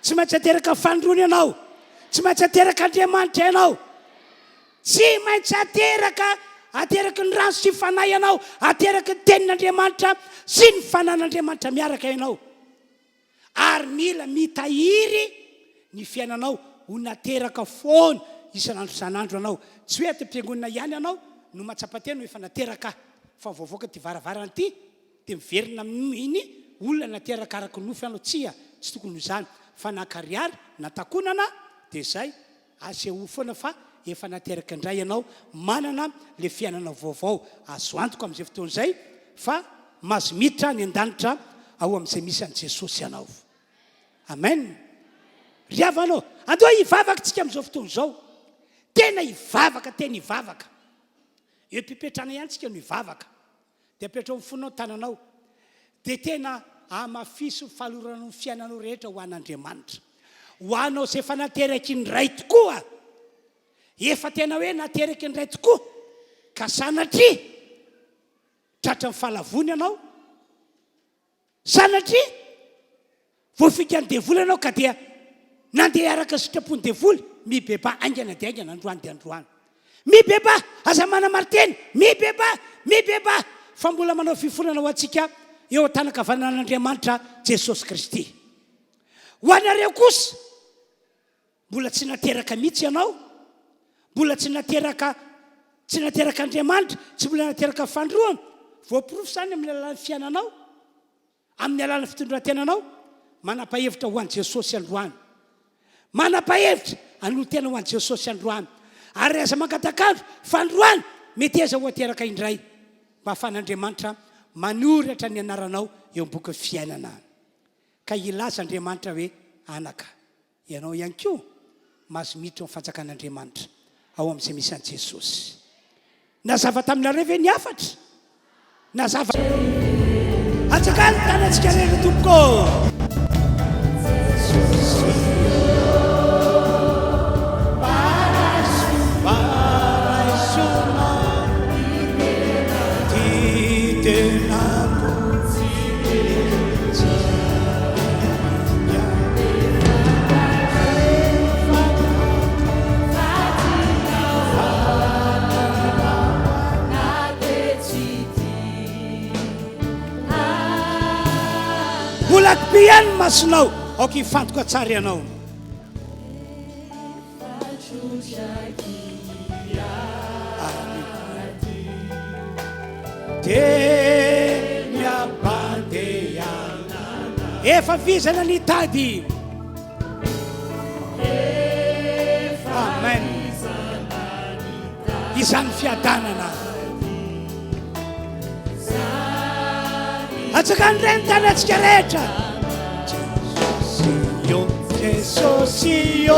Tsy maintsy ateraka fanindroany ianao. Tsy maintsy ateraka Andriamanitra ianao. Tsy maintsy ateraka, ateraky ny rano sy fanahy ianao, ateraky ny tenin'Andriamanitra sy ny fanan'Andriamanitra miaraka ianao. Ary mila mitahiry ny fiainanao ho nateraka foana isan'andro isan'andro ianao. Tsy hoe ato am-piangonana ihany ianao no mahatsapa tena ho efa nateraka fa vao voaka ity varavarana ity dia miverina amin'iny olona nateraka araka ny nofo ianao. Tsia, tsy tokony ho izany fa na karihary na takonana dia izay. Asehoy foana fa efa nateraka indray ianao, manana ilay fiainana vaovao. Azo antoka amin'izay fotoana izay fa mahazo miditra any an-danitra ao amin'izay misy an'i Jesosy ianao. Amen. Ry havana ô, andao hivavaka isika amin'izao fotoana izao. Tena hivavaka, tena hivavaka. Eo am-pipetrahana ihany isika no hivavaka. Dia apetraho amin'ny fonao ny tananao. Dia tena hamafiso ny fahaloranao ny fiainanao rehetra ho an'Andriamanitra. Ho anao izay efa nateraky ny Ray tokoa. Efa tena hoe nateraky ny Ray tokoa. Ka sanatria tratran'ny fahalavoana ianao. Sanatria voafikan'ny devoly ianao ka dia nandeha araka ny sitrapon'ny devoly, mibebaha haingana dia haingana androany dia androany. Mibebaha, aza manamari-tena, mibebaha, mibebaha, fa mbola manao fifonana ho antsika eo an-tanan-kavanan'Andriamanitra Jesosy Kristy. Ho anareo kosa, Mbola tsy nateraka mihitsy ianao, mbola tsy nateraka, tsy naterak'Andriamanitra, tsy mbola nateraka fandroana. Voaporofo izany amin'ny alalan'ny fiainanao, amin'ny alalan'ny fitondran-tenanao. Manapa-hevitra ho an'i Jesosy androany. Manapa-hevitra hanolo-tena ho an'i Jesosy androany. Ary aza mangatak'andro, fa androany meteza ho ateraka indray. Mba hahafahan'Andriamanitra manoratra ny anaranao eo amin'ny bokin'ny fiainana. Ka hilaza Andriamanitra hoe, Anaka, ianao ihany koa mahazo miditra ao amin'ny fanjakan'Andriamanitra, ao amin'izay misy an'i Jesosy. Nazava taminareo ve ny hafatra? Nazava. Atsakalo ny tanantsika rehetra tompoko ô. Mbola be ihany ny masonao, aoka hifantoka tsara ianao. Efa vizana ny tady. Amen. Izany fiadanana. Atsakany re ny tanantsika rehetra. Jesosy ô, Jesosy ô.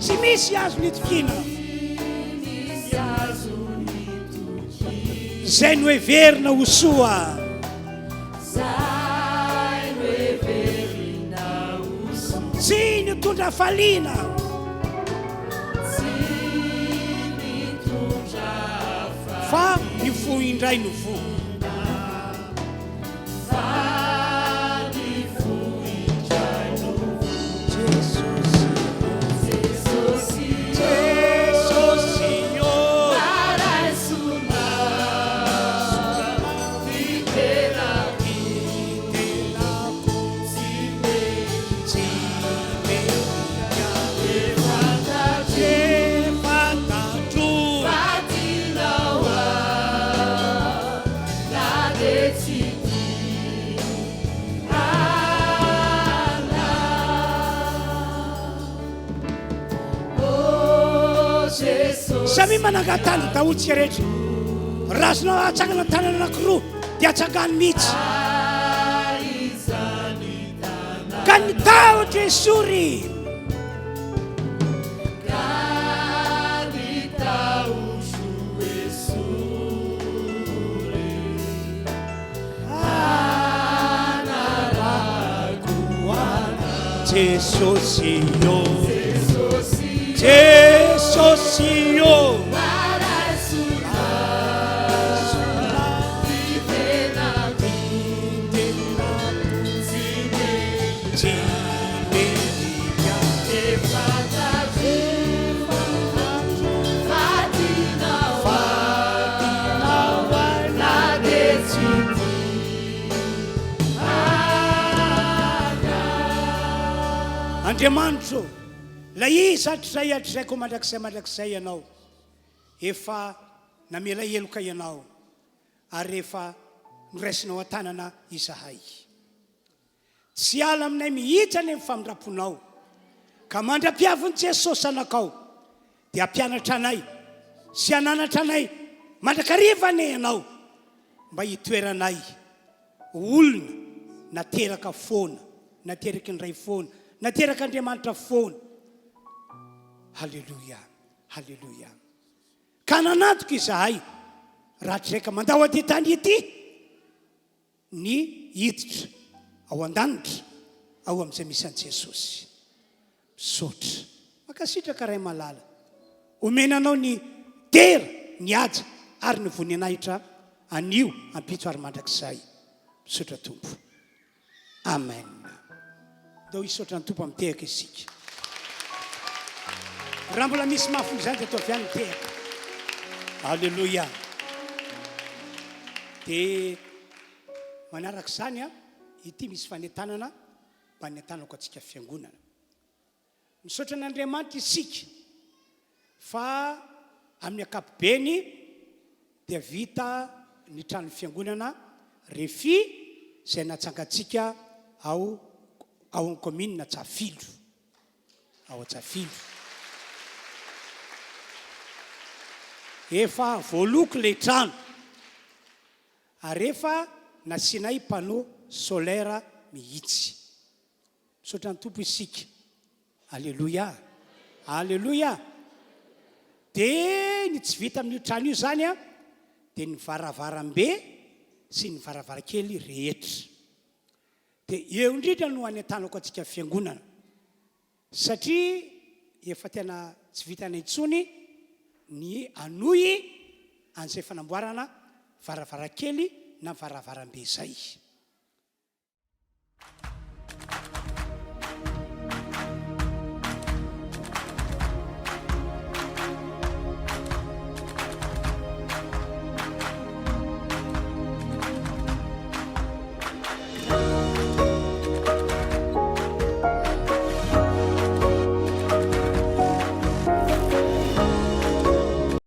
Tsy misy azony itokiana. Izay noheverina ho soa. Tsy nitondra hafaliana. Fa ny fo indray no voa. Samia manangan-tanana daholo tsika rehetra. Raha azonao atsangana tanana anankiroa dia atsangano mihitsy. Ka ny tahotra esory. Jesosy ô, Jesosy ô. Andriamanitro ô, ilay Izy hatrizay hatrizay koa mandrakizay mandrakizay Ianao. Efa namela heloka Ianao ary efa noraisinao an-tanana izahay. Tsy hiala aminay mihitsy anie ny famindram-ponao, ka mandra-piavin'i Jesosy Zanakao, dia hampianatra anay sy hananatra anay mandrakariva anie Ianao, mba hitoeranay ho olona nateraka foana, nateraky ny Ray foana, naterak'Andriamanitra foana. Haleloia, haleloia. Ka nanantoka izahay, raha tsy izay ka mandao an'ity tany ity. Ny hiditra ao an-danitra ao amin'izay misy an'i Jesosy. Misaotra. Mankasitraka Ray malala. Omena anao ny dera, ny haja ary ny voninahitra anio, ampitso ary mandrakizay. Misaotra Tompo. Amen. Ndao hisaotra ny Tompo amin'ny tehaka isika. Raha mbola misy mafy noho izany dia ataovy ihany ny tehaka. Alléluia. Dia manaraka izany a, Ity misy fanentanana mba nentanako antsika fiangonana. Misaotra an'Andriamanitra isika fa amin'ny ankapobeny dia vita ny tranon'ny fiangonana Refi izay natsangantsika ao ao amin'ny kaominina Tsafilo. Ao Antsafilo. Efa voaloko ilay trano ary efa nasianay panneau solaire mihitsy. Misaotra ny Tompo isika. Aleloia! Aleloia! Dia ny tsy vita amin'io trano io izany an, dia ny varavarambe sy ny varavarankely rehetra. Dia eo indrindra no anentanako antsika fiangonana. Satria efa tena tsy vitana intsony ny hanohy an'izay fanamboarana varavarankely na varavarambe izay.